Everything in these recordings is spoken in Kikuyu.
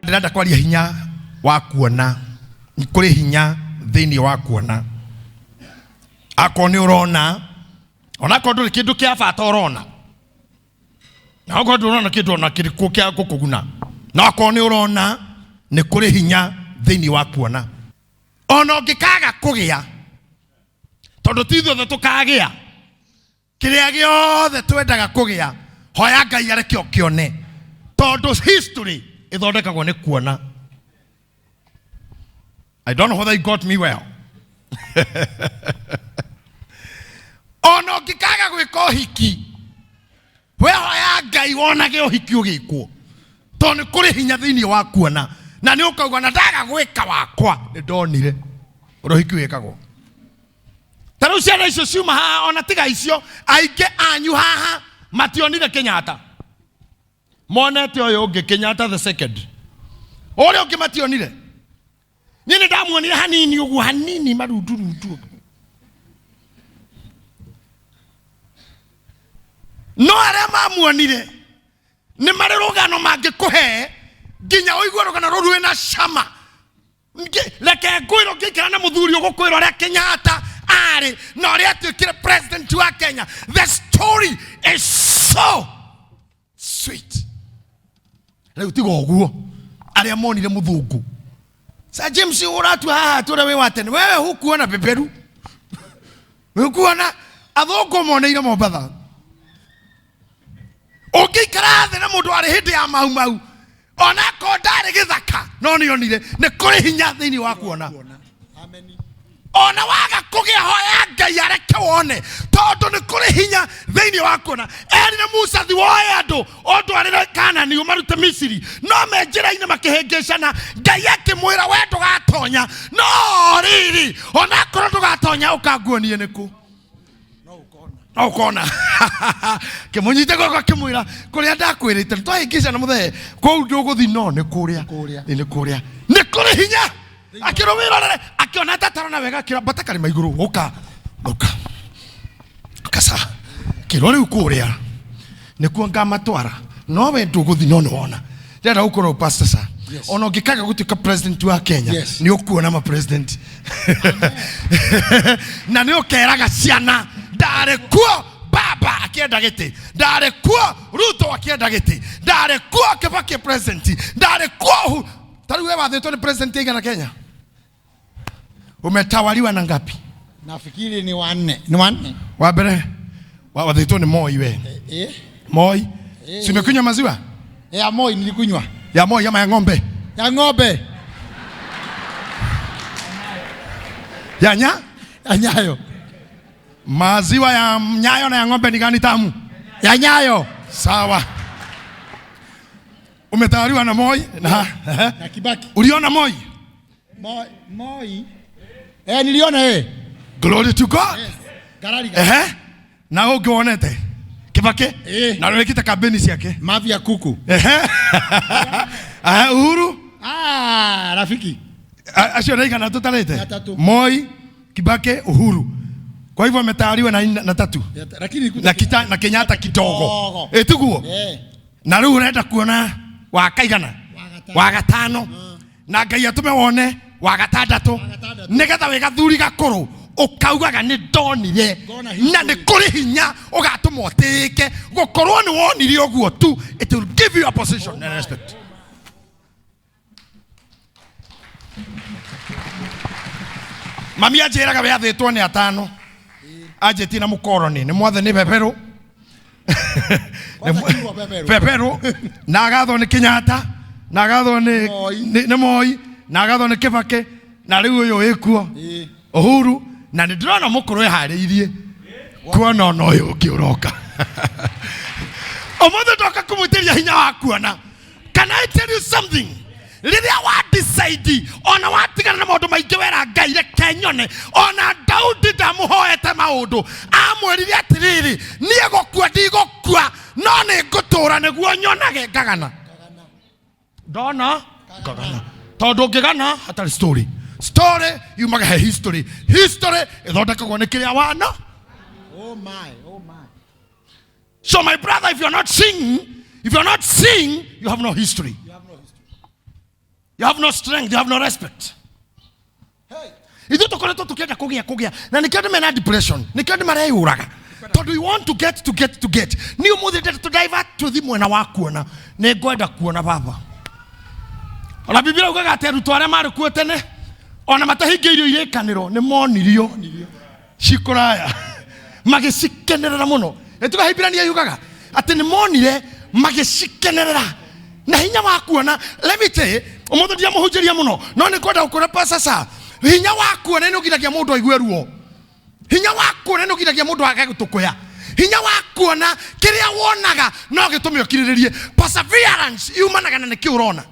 Ndĩrenda kwaria hinya wa kuona. Nĩ kũrĩ hinya thĩinĩ wa kuona. Akorwo nĩ ũrona, onakorwo ndũrĩ kĩndũ kĩa bata ũrona, na okorwo ndũrona kĩndũ ona kĩrĩkũ kĩa gũkũguna, no akorwo nĩ ũrona, nĩ kũrĩ hinya thĩinĩ wa kuona. Ona ũngĩkaga kũgĩa, tondũ ti ithuothe tũkagĩa, Kĩrĩa gĩothe twendaga kũgĩa, hoya Ngai areke ũkĩone, tondũ history ĩthondekagwo nĩ kuona. I don't know whether you got me well. Ona ũngĩkaga gwĩka ũhiki, we hoya Ngai wonage ũhiki ũgĩkwo, tondũ nĩ kũrĩ hinya thĩinĩ wa kuona, na nĩ ũkauga na ndaga gwĩka wakwa nĩ ndonire ũrĩa ũhiki wĩkagwo. Ta rĩu ciana icio ciuma haha, ona tiga icio, aingĩ anyu haha mationire Kenyatta, monete ũyũ ũngĩ Kenyatta the second, ũrĩa ũngĩ mationire. Niĩ nĩ ndamuonire hanini ũguo, hanini marundurundu, no arĩa mamuonire nĩ marĩ rũgano mangĩkũhe nginya ũigue rũgano rũu rwĩna cama. Reke ngwĩrwo, ngĩikara na mũthuri ũgũkwĩra ũrĩa Kenyatta arĩ na ũrĩa atuĩkire president wa Kenya. The story is so sweet. Rĩu tiga ũguo, arĩa monire mũthũngũ Sir James ũratua haha tũrĩa wĩ wa tene, wewe hukuona beberu, hukuona athũngũ moneire Mombatha. Ũngĩikara thĩ na mũndũ arĩ hĩndĩ ya mau mau, onakorwo ndarĩ gĩthaka, no nĩ onire nĩ kũrĩ hinya thĩinĩ wa kuona. Ona waga kũgĩa, hoya Ngai areke wone, tondũ nĩ kũrĩ hinya thĩinĩ wa kuona. Erire Musa, thi woe andũ ũndwarĩre Kanani ũmarute Misiri, no me njĩra-inĩ makĩhĩngĩcana. Ngai akĩmwĩra, we ndũgatonya, no rĩrĩ, onakorwo ndũgatonya, ũkanguonie nĩkũ no ũkona. Kĩmũnyite guoko akĩmwĩra kũrĩa ndakwĩrĩte nĩtwahĩngĩcana mũthee kũu ndũgũthi, no nĩ kũrĩa. Kũrĩa. Ĩ, nĩ kũrĩa nĩ kũrĩ hinya. Akĩrwo wĩrorere, akĩona tatarona wega, akĩra mbata karĩma igũrũ, ũka ũka kasa kĩrwo rĩu kũrĩa nĩkuo ngamatwara, no we ndũgũthi, no nĩwona. Ndĩrenda gũkorwo pastor sa. Yes. Ona ũngĩkaga gũtuĩka president wa Kenya, Yes. nĩ ũkuona ma president na nĩ ũkeraga ciana, ndarĩ kuo baba akĩenda gĩtĩ, ndarĩ kuo Ruto akĩenda gĩtĩ, ndarĩ kuo Kibaki president, ndarĩ kuo Uhuru. Ta rĩu we wathĩtwo nĩ president aigana Kenya? Umetawaliwa na ngapi? Nafikiri ni wanne. Ni wanne. Wa mbere wathĩtwo nĩ Moi we. Eh? Moi. Eh. Si umekunywa maziwa? Ya Moi nilikunywa. Ya Moi ama ya ng'ombe? Ya ng'ombe. Ya nya? Ya Nyayo. Maziwa ya Nyayo na ya ng'ombe ni gani tamu? Ya Nyayo. Sawa. Umetawaliwa na Moi na Na Kibaki. Uliona Moi? Moi, Moi. Eh, niliona eh. Glory to God. Yes. Garariga. Ehe. Na ũngĩ wonete? Kibaki? Eh. Na wĩkĩte kambeni ciake. Mavi ya kuku. Ehe. Ehe, Uhuru? Ah, rafiki. Acio nĩ igana tũtarĩte? Atatũ. Moi, Kibaki, Uhuru. Kwa hivyo ametawaliwa na tatu. Lakini Na, kita, na Kenyatta kidogo. Kidogo. Ĩtiguo? Eh. Na rĩu ũrenda kuona wa kaigana? Wa gatano. Wa gatano. Na Ngai atũme wone wa gatandatũ, gatandatũ. nĩgetha wĩ gathuri gakũrũ ũkaugaga nĩ ndonire. Ngona history. Na nĩ kũrĩ hinya ũgatũma ũtĩĩke gũkorwo nĩ wonire ũguo tu. It will give you a position and respect. Mami anjĩraga we athĩtwo nĩ atano, anjĩtie na mũkoroni nĩ mwathe nĩ beberũ. Kwanza kiugo beberũ. Beberũ, na agathwo nĩ Kenyatta, na agathwo nĩ Moi. nĩ Moi, na agathwo nĩ Kibaki, na rĩu ũyũ wĩkuo Ĩĩ. Uhuru, na nĩ ndĩrona mũkũrũ eharĩirie kuona ona ũyũ ũngĩ ũroka. Ũmũthĩ ndoka kũmwĩtĩria hinya wa kuona. Can I tell you something? Rĩrĩa wa decide ona watigana na maũndũ maingĩ, wera Ngai reke nyone. Ona Daudi ndamũhoete maũndũ, amwĩrire atĩrĩrĩ, niĩ gũkua ndigũkua, no nĩ ngũtũũra nĩguo nyonage ngagana. Ndona ngagana, tondũ ũngĩgana hatarĩ story, story yumaga he history, history ĩthondekagwo nĩ kĩrĩa wana. Oh my, oh my. So my brother, if you're not seeing, if you're not seeing, you have no history. You have no history. You have no strength, you have no respect. Ithuĩ tũkoretwo tũkĩenda kũgĩa kũgĩa na nĩkĩo andũ mena depression, nĩkĩo andũ mareyũraga tondũ you want to get to get to get. Niĩ ũmũthĩ ndĩrenda tũ divert tũthiĩ mwena wa kuona. Nĩ ngwenda kuona baba. Ona Biblia ugaga atĩ arutwo arĩa marĩ kuo tene ona matahingĩirio irĩkanĩro nĩ monirio cikũraya magĩcikenerera mũno. Nĩtuga Hibirania yugaga atĩ nĩ monire magĩcikenerera na hinya wa kuona. Let me tell you, ũmũthĩ ndiramũhunjĩria mũno no nĩ ngwenda gũkwĩra pastor sir, hinya wa kuona nĩ ũgiragia mũndũ aigue ruo. Hinya wa kuona nĩ ũgiragia mũndũ age gũtũkũya. Hinya wa kuona kĩrĩa wonaga no gĩtũme ũkirĩrĩrie. Perseverance yumanaga na nĩkĩ ũrona.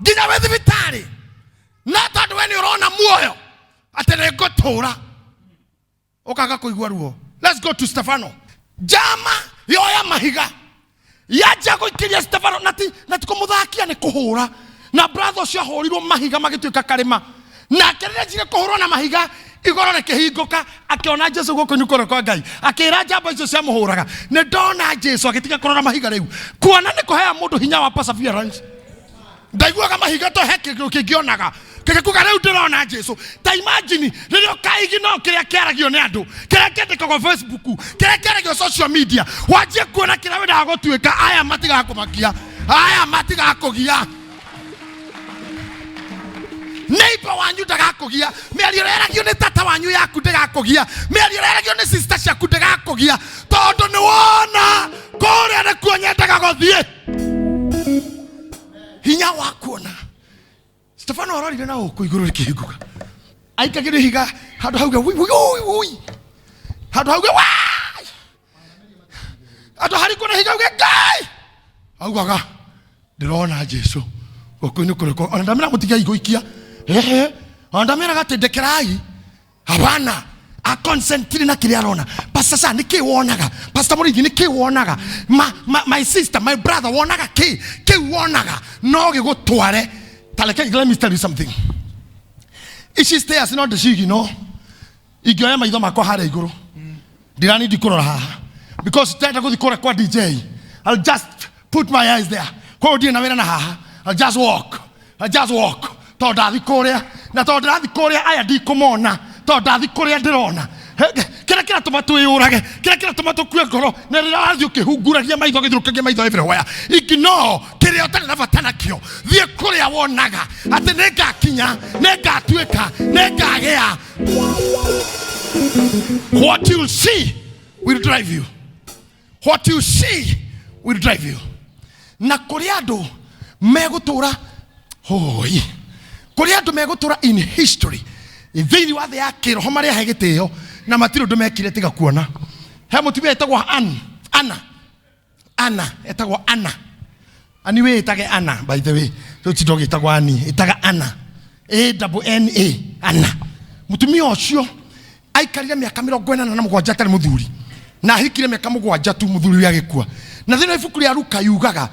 Nginya wĩ thibitarĩ no tondũ we nĩ ũrona muoyo atĩ nĩ ngũtũra ũkaga kũigua ruo. Let's go to Stefano. Njama yoya mahiga yanjia gũikĩria Stefano na ti na ti kũmũthakia nĩ kũhũra, na brother ũcio ahũrirwo mahiga magĩtuĩka karĩma, nake rĩrĩa anjire kũhũrwo na mahiga igũrũ rĩkĩhingũka akĩona Jesu guoko-inĩ kũrĩa kwa Ngai, akĩra njamba icio ciamũhũraga nĩ ndona Jesu, agĩtiga kũrora mahiga rĩu. Kuona nĩ kũhea mũndũ hinya wa perseverance. Ndaiguaga mahiga to he kĩndũ kĩngĩonaga kĩgĩkuga rĩu ndĩrona Jesu. Ta imagine rĩrĩa ũkaigi no kĩrĩa kĩaragio nĩ andũ, kĩrĩa kĩandĩkagwo Facebook, kĩrĩa kĩaragio social media, wanjie kuona kĩrĩa wendaga gũtuĩka. Aya matigakũmakia, aya matigakũgia, neighbor wanyu ndagakũgia, mĩario ĩrĩa yaragio nĩ tata wanyu yaku ndĩgakũgia, mĩario ĩrĩa yaragio nĩ sister ciaku ndĩgakũgia, tondũ nĩ wona kũrĩa nĩkuo nyendaga gũthiĩ. Hinya wa kuona. Stefano arorire na gũkũ igũrũ rĩkĩhingũka, aikagĩrio ihiga handũ hauge wui, wui, wui, wui. Handũ hauge wai, handũ harikwo na ihiga hauge Ngai, augaga ndĩrona Jesu guoko-inĩ kũrĩkũ. Ona ndamĩra mũtigai gũikia, ehe, ona ndamĩraga atĩ ndekerai. Hapana, aconcentrate na kĩrĩa arona. Pastor sir, nĩ kĩ wonaga? Pastor Mũrĩithi, nĩ kĩ wonaga? My sister, my brother, wonaga kĩ? Kĩu wonaga no gĩgũtware. Ta reke, let me tell you something. Ici stairs no ndĩcigi no ingĩoya maitho makwa harĩa igũrũ ndiranindi kũrora haha because ndĩrenda gũthiĩ kũrĩa kwa DJ. I'll just put my eyes there. Koguo ndirĩ na wĩra na haha. I'll just walk. I'll just walk. Tondũ ndathiĩ kũrĩa na tondũ ndĩrathiĩ kũrĩa aya ndikũmona, tondũ ndathiĩ kũrĩa ndĩrona. Kĩrĩa kĩratũma twĩyũrage, kĩrĩa kĩratũma tũkue ngoro, na rĩrĩa ũrathiĩ ũkĩhunguragia maitho, ũgĩthiũrũrũkagia maitho everywhere, ignore kĩrĩa ũtarĩ na bata nakĩo. Thiĩ kũrĩa wonaga atĩ nĩ ngakinya, nĩ ngatuĩka, nĩ ngagĩa. What you see will drive you. What you see will drive you. Na kũrĩ andũ megũtũra, hoi, kũrĩ andũ megũtũra in history thĩinĩ wa thĩ ya kĩroho marĩa he gĩtĩo na matirĩ ũndũ mekire tiga kuona. He mũtumia etagwo Ann, Anna, Anna, etagwo Anna. Ani we ĩtage Anna, by the way. Tũtinda ũgĩtagwo Ani, ĩtaga Anna. A double N A, Anna. Mũtumia ũcio aikarire mĩaka mĩrongo ĩnana na mũgwanja atarĩ mũthuri, na ahikire mĩaka mũgwanja tu mũthuri ũrĩa agĩkua. Na thĩinĩ wa ibuku rĩa Luka yugaga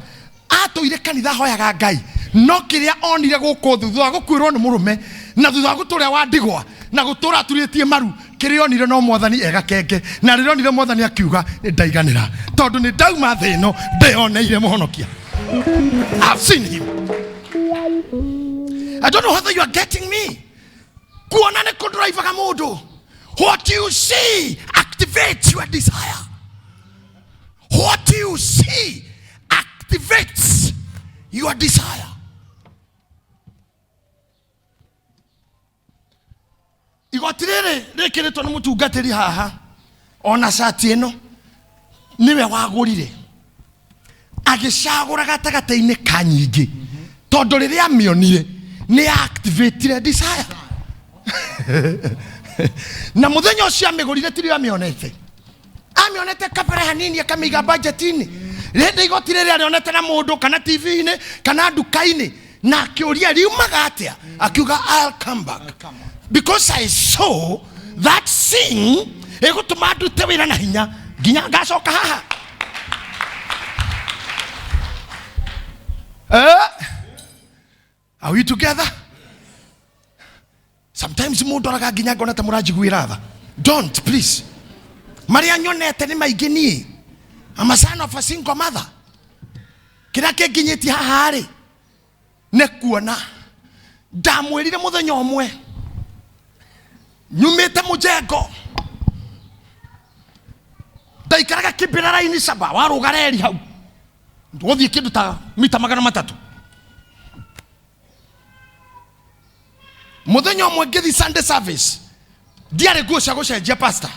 atũire kanitha ahoyaga Ngai, no kĩrĩa onire gũkũ thĩ thutha wa gũkuĩrwo nĩ mũrũme na thutha wa gũtũra wa ndigwa na gũtũra aturĩtie maru, kĩrĩa onire no mwathani egakenge. Na rĩrĩa onire mwathani akiuga nĩ ndaiganĩra, tondũ nĩ ndauma thĩ ĩno ndeyoneire mũhonokia. I've seen him. I don't know whether you are getting me. Kuona nĩ kũndrivaga mũndũ. What you see activates your desire. What you see activates your desire. Igoti rĩrĩ rĩkĩrĩtwo nĩ mũtungatĩri haha, ona cati ĩno nĩwe wagũrire, agĩcagũra gatagatĩ-inĩ ka nyingĩ, tondũ rĩrĩa amĩonire nĩ activatire desire. Na mũthenya ũcio amĩgũrire tirio amĩonete, amĩonete kabere hanini akamĩiga budget-inĩ. Rĩndĩ igoti rĩrĩa arĩonete na mũndũ kana TV-inĩ kana nduka-inĩ, na akĩũria riumaga atĩa, akiuga I'll come back because I saw that thing ĩgũtũma ndute wĩra na hinya nginya ngacoka haha. Are we together? Sometimes mũndũ araga nginya ngona ta mũranjiguĩra tha. Don't, please. Marĩa nyonete nĩ maingĩ niĩ. I'm a son of a single mother. Kĩrĩa kĩnginyĩtie haha rĩ, Nĩ kuona ndamwĩrire mũthenya ũmwe nyumĩte mũjengo, ndaikaraga kĩmbĩra raini saba warũga reri hau, gũthiĩ kĩndũ ta mita 300. Mũthenya ũmwe ngĩthiĩ Sunday service, ndiarĩ nguo cia gũcenjia, pastor,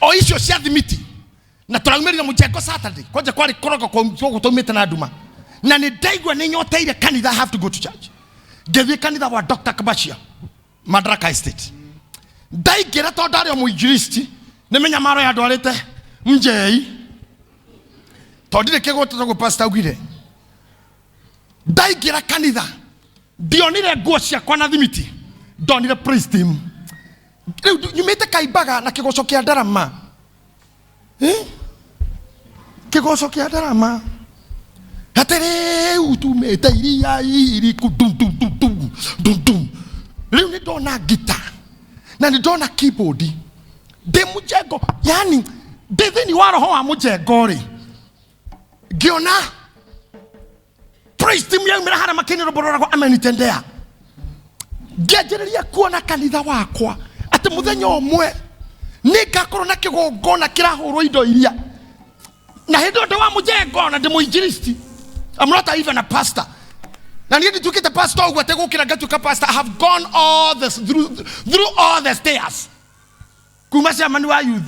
o icio cia thimiti, na tũraumĩrire mũjengo Saturday kwanja kwarĩ kũrogo koguo twaumĩte na nduma, na nĩ ndaigua nĩ nyoteire kanitha. I have to go to church. Ngĩthiĩ kanitha wa Dr. Kabashia, Madaraka Estate. Ndaingĩra, tondũ ndarĩ o mũinjilisti, nĩ mĩnyamaro yandwarĩte mjei, tondũ ndirĩ kĩgũta toguo pastor augire. Ndaingĩra kanitha, ndionire nguo ciakwa na thimiti, ndonire praise team. Rĩu nyumĩte kaimbaga na kĩgoco kĩa ndarama. Eh? Kĩgoco kĩa ndarama atĩ rĩu tumĩte iria iriku dum dum dum dum dum dum. Rĩu nĩ ndona ngita na nĩ ndona keyboard ndĩ mũjengo, yani ndĩ thĩinĩ wa roho wa mũjengo rĩ, ngĩona praise team yaumĩra harĩa makĩinĩ rwĩmbo rũragwo "Amenitendea". Ngĩanjĩrĩria kuona kanitha wakwa atĩ mũthenya ũmwe nĩ ngakorwo na kĩgongona kĩrahũrwo indo iria, na hĩndĩ ĩyo ndĩ wa mũjengo na ndĩ mũinjilisti. I'm not even a pastor, na niĩ ndituĩkĩte pastor ũguo atĩ gũkĩra ngatuĩka pastor. I have gone all the, through all the stairs, kuma chairman wa youth,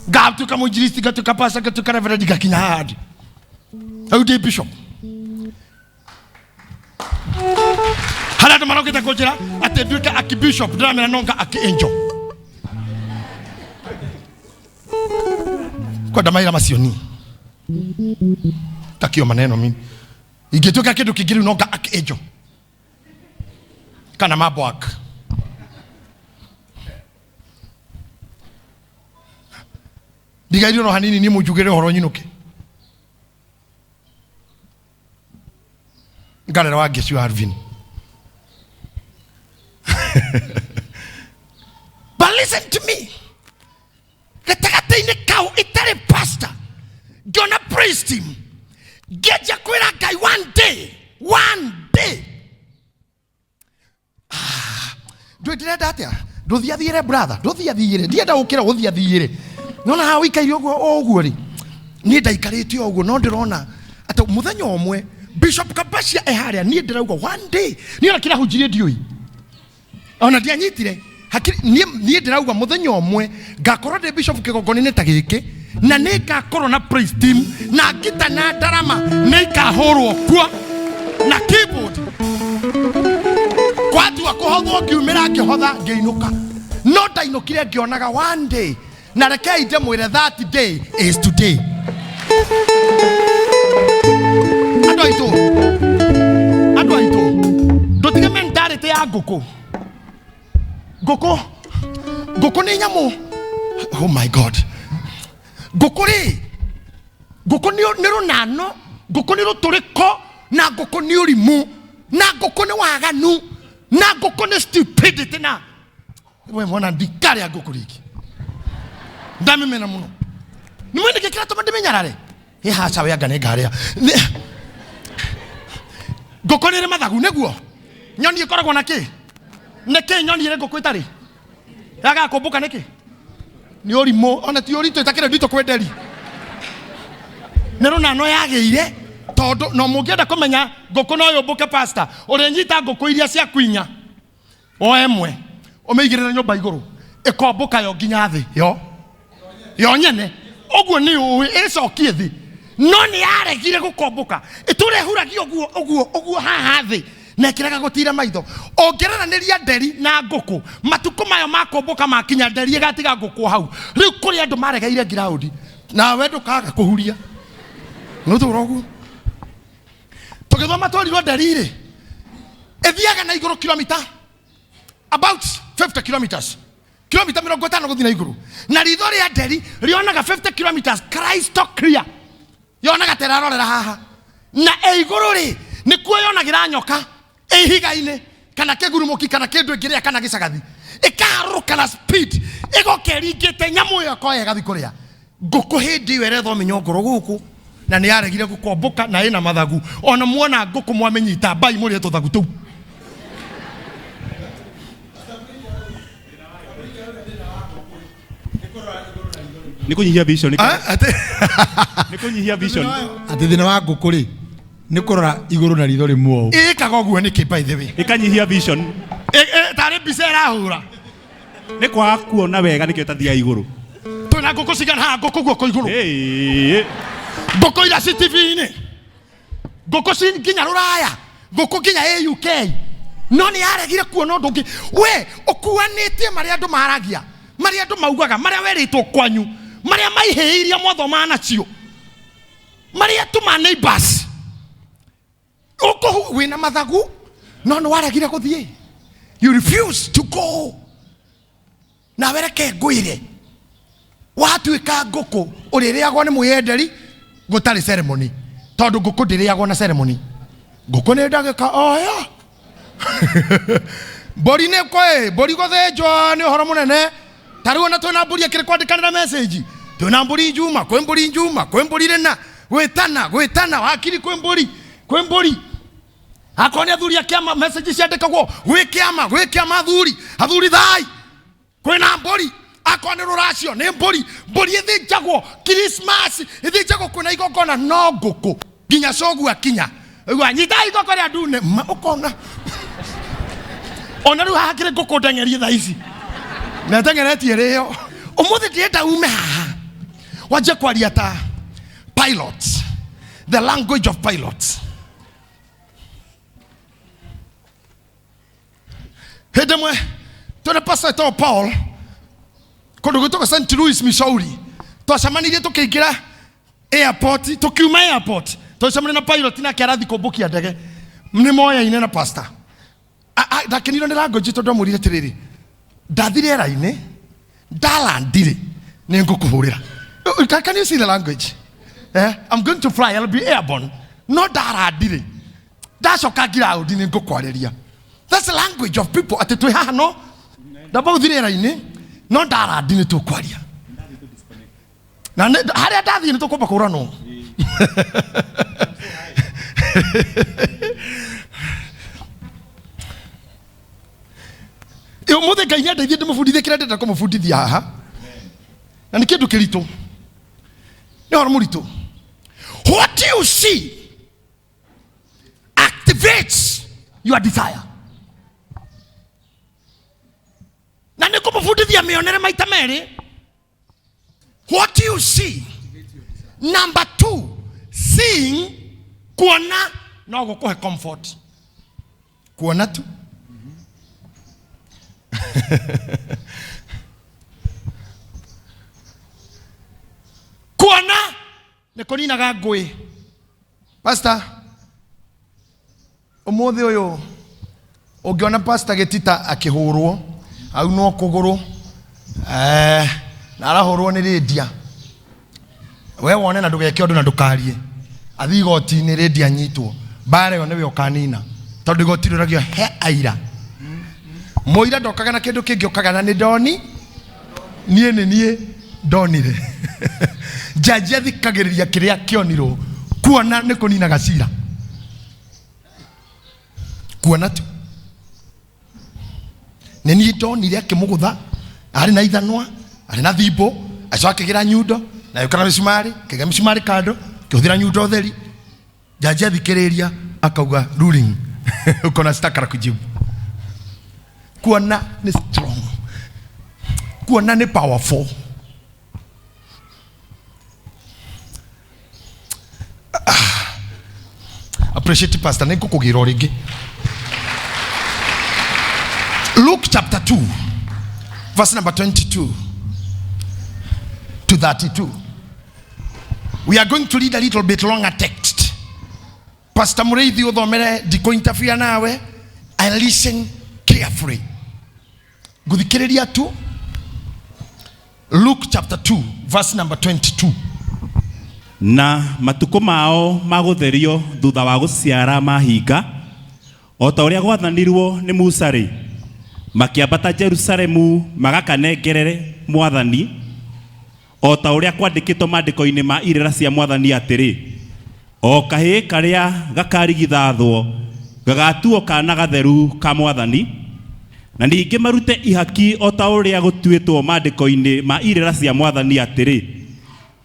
ngatuĩka mũinjilisti, ngatuĩka pastor, ngatuĩka reverend, ngakinya haha ndĩ rĩu ndĩ bishop, harĩa andũ marokĩte kũnjĩra atĩ nduĩke archbishop. Ndĩramera nonga archangel kwenda maira macio ni takio maneno. Mimi ingĩtuĩka kĩndũ kĩngĩ rĩu nonga archangel kana mabwak. Ndigairio no hanini niĩ mũnjugĩre ũhoro nyinũke ngarera wa ngĩcio Alvin. But listen to me, gatagatĩ-inĩ kau itarĩ pastor, ngĩona praise team, ngĩanjia kwĩra Ngai, one day, one day. Ndũĩ ndĩrenda atĩa? Ndũthiathiĩre, brother, ndũthiathiĩre, ndienda gũkĩra gũthiathiĩre. Nona haha ũikaire ũguo o ũguo rĩ, niĩ ndaikarĩte o ũguo, no ndĩrona atĩ mũthenya ũmwe Bishop Kabacia e harĩa. Niĩ ndĩrauga one day, niĩ ona kĩrahunjirie ndiũĩ, ona ndianyitire hakiri. Niĩ ndĩrauga mũthenya ũmwe ngakorwo ndĩ bishop kĩgongona-inĩ ta gĩkĩ, na nĩ ngakorwo na praise team na ngita na ndarama nĩ ikahũrwo kuo na keyboard. Kwatua kũhothwo, ngiumĩra, ngĩhotha, ngĩinũka, no ndainũkire ngĩonaga one day, na rekei ndĩmwĩre, that day is today. Andũ aitũ, andũ aitũ, ndũtige mentality ya ngũkũ. Ngũkũ, ngũkũ nĩ nyamũ. Oh my God, ngũkũ rĩ, ngũkũ nĩ rũnano, ngũkũ nĩ rũtũrĩko, na ngũkũ nĩ ũrimũ, na ngũkũ nĩ waganu, na ngũkũ nĩ stupidity. Na we mwana, ndikarĩa ngũkũ rĩngĩ, ndamĩmena mũno. Nĩ mwene kĩ kĩratũma ndĩmĩnyarare? Ĩ haca, we anga nĩ ngarĩa. Ngũkũ nĩ ĩrĩ mathagu nĩguo nyoni ĩkoragwo na kĩ? Nĩ kĩ nyoni ĩrĩ ngũkũ ĩtarĩ yagaga kũmbũka? Nĩkĩ? Nĩ ũrimũ, ona ti ũritũ ĩtakĩrĩ nditũ kwĩ nderi, nĩ rũnano yagĩire. Tondũ no mũngĩenda kũmenya ngũkũ no yũmbũke, pastor, ũrĩnyita ngũkũ iria cia kwinya o ĩmwe, ũmĩigĩrĩre nyũmba igũrũ, ĩkombũka yo nginya thĩ yo yo nyene ũguo nĩ ũĩ ĩcokie thĩ, no nĩ yaregire gũkombũka, ĩtũrehuragia ũguo ũguo ũguo haha thĩ na ĩkĩrega gũtira maitho. Ũngĩreranĩria nderi na ngũkũ, matukũ mayo ma kũmbũka makinya, nderi ĩgatiga ngũkũ hau. Rĩu kũrĩ andũ maregeire ngiraũndi, nawe ndũkaga kũhuria nũtũra ũguo. Tũgĩthoma twarirwo nderi rĩ ĩthiaga na igũrũ kilomita about 50 kilometers, kilomita 50 gũthiĩ na igũrũ, na ritho rĩa nderi rĩonaga 50 kilometers crystal clear, yonaga ta ĩrarorera haha. Na ĩ igũrũ rĩ, nĩkuo yonagĩra nyoka ĩ ihiga-inĩ kana kĩgurumũki kana kĩndũ ĩngĩrĩa kana gĩcagathi, ĩkaharũrũka na speed, ĩgoka ĩringĩte nyamũ ĩyo ĩkoya ĩgathiĩ kũrĩa. Ngũkũ hĩndĩ ĩyo ĩretha ũmenyo ngoro gũkũ. Na nĩ yaregire gũkombũka na ĩna mathagu. Ona muona ngũkũ mwamĩnyita mbai mũrĩe tũthagu tũu. Nĩ kũnyihia vision. Ah, Nĩ kũnyihia vision. Atĩ thĩna wa ngũkũ rĩ nĩ kũrora igũrũ na ritho rĩmwe ũũ. Ĩkaga ũguo nĩkĩ, by the way? Ĩkanyihia vision. Tarĩ mbica ĩrahũra. Nĩ kwaga kuona wega nĩkĩo ĩtathiaga igũrũ. Twĩna ngũkũ cigana haha? Ngũkũ guoko igũrũ. Hey. Ngũkũ iria ci TV-inĩ, ngũkũ ci nginya rũraya, ngũkũ nginya ĩ UK, no nĩ yaregire kuona ũndũ ũngĩ. We ũkuanĩtie marĩa andũ maragia, marĩa andũ maugaga, marĩa werĩtwo kwanyu, marĩa maihĩiria mwathomaga nacio, marĩa tu ma neighbors. Ũkũhu wĩna mathagu no nĩ waregire gũthiĩ. You refuse to go. Nawe reke ngwĩre, watuĩka ngũkũ ũrĩrĩagwo nĩ mwĩyenderi gũtarĩ ceremony, tondũ ngũkũ ndĩrĩagwo na ceremony. Ngũkũ nĩ ndagĩka oya mbũri nĩ kwĩ mbũri gũthĩnjwo nĩ ũhoro mũnene. Ta rĩu ona twĩna mbũri akĩrĩ kwandĩkanĩra message, twĩna mbũri njuma, kwĩ mbũri njuma, kwĩ mbũri rĩna gwĩtana gwĩtana wakiri, kwĩ mbũri, kwĩ mbũri. Akorwo nĩ athuri a kĩama, message ciandĩkagwo gwĩ kĩama, gwĩ kĩama, athuri, athuri thai, kwĩna mbũri. Akorwo nĩ rũracio nĩ mbũri. Mbũri ĩthĩnjagwo Christmas, ĩthĩnjagwo kwĩna igongona, no ngũkũ nginya cogu akinya igua nyitai ngũkũ rĩa ndune ma ũkona. Ona rĩu haha kĩrĩ ngũkũ ndeng'erie thaa ici na ĩteng'eretie rĩo. Ũmũthĩ ndĩrenda ume haha wanjie kwaria ta pilots, the language of pilots. Hĩndĩ ĩmwe twĩna pastor etagwo Paul kũndũ gwĩtagwo St Louis, Missouri, twacemanirie tũkĩingĩra airport, tũkiuma airport twacemania na pilot nake arathi kũmbũkia ndege, nĩ moyaine na pastor. Ndakeniro nĩ language tondũ amwĩrire atĩrĩrĩ, ndathi rĩera-inĩ ndalandire nĩ ngũkũhũrĩra. Can you see the language? I'm going to fly, I'll be airborne, no ndalandire ndacoka ngiraũndi nĩ ngũkwarĩria. That's the language of people atĩ twĩ haha no ndamba gũthiĩ rĩera-inĩ no ndarandi nĩ tũkwaria na harĩa ndathiĩ nĩ tũkwamba kũranwo. Ũmũthĩ Ngai nĩandeithie ndĩmũbundithie kĩrĩa ndĩrenda kũmũbundithia haha, na nĩ kĩndũ kĩritũ, nĩ ũhoro mũritũ. What you see activates your desire. Na nĩ kũmũbundithia mĩonere maita merĩ. What you see, number two, seeing, kuona no gũkũhe comfort. Kuona tu kuona nĩ kũninaga ngũĩ. Pastor, ũmũthĩ ũyũ ũngĩona pastor gĩtita akĩhũrwo aunwo kũgũrũ, na arahũrwo nĩ rĩndia, we wone na ndũgeke ũndũ na ndũkarie, athiĩ igoti-inĩ rĩndia anyitwo, mbara ĩyo nĩwe ũkanina, tondũ igoti rĩũragio he aira. Mũira ndokaga na kĩndũ kĩngĩ, ũkaga na nĩ ndoni, niĩ nĩ niĩ ndonire. Njanji athikagĩrĩria kĩrĩa kĩonirwo. Kuona nĩ kũninaga cira. Kuona tu nĩ niĩ ndonire akĩmũgũtha, arĩ na ithanwa, arĩ na thimbũ, acoka akĩgĩra nyundo na yũka na mĩcumarĩ, akĩiga mĩcumarĩ kando, akĩhũthĩra nyundo theri. Jaji athikĩrĩria akauga ruling, uko na shtaka la kujibu. Kuona nĩ strong, kuona nĩ powerful. Appreciate pastor, nĩ ngũkũgĩra o rĩngĩ. Luke chapter 2 verse number 22 to 32. We are going to read a little bit longer text. Pastor Mureithi, uthomere, ndikũ interfere nawe. I listen carefully, nguthikĩrĩria tu. Luke chapter 2 verse number 22. Na matukũ mao ma gũtherio thutha wa gũciara mahinga, o ta ũrĩa gwathanirwo nĩ Musa rĩ, makĩambata Jerusalemu magakanengerere Mwathani. O ta ũrĩa kwandĩkĩtwo maandĩko-inĩ ma irĩra cia Mwathani atĩrĩ, o kahĩĩ karĩa gakarigithathwo gagatuo kaana gatheru ka Mwathani, na ningĩ marute ihaki o ta ũrĩa gũtuĩtwo maandĩko-inĩ ma irĩra cia Mwathani atĩrĩ,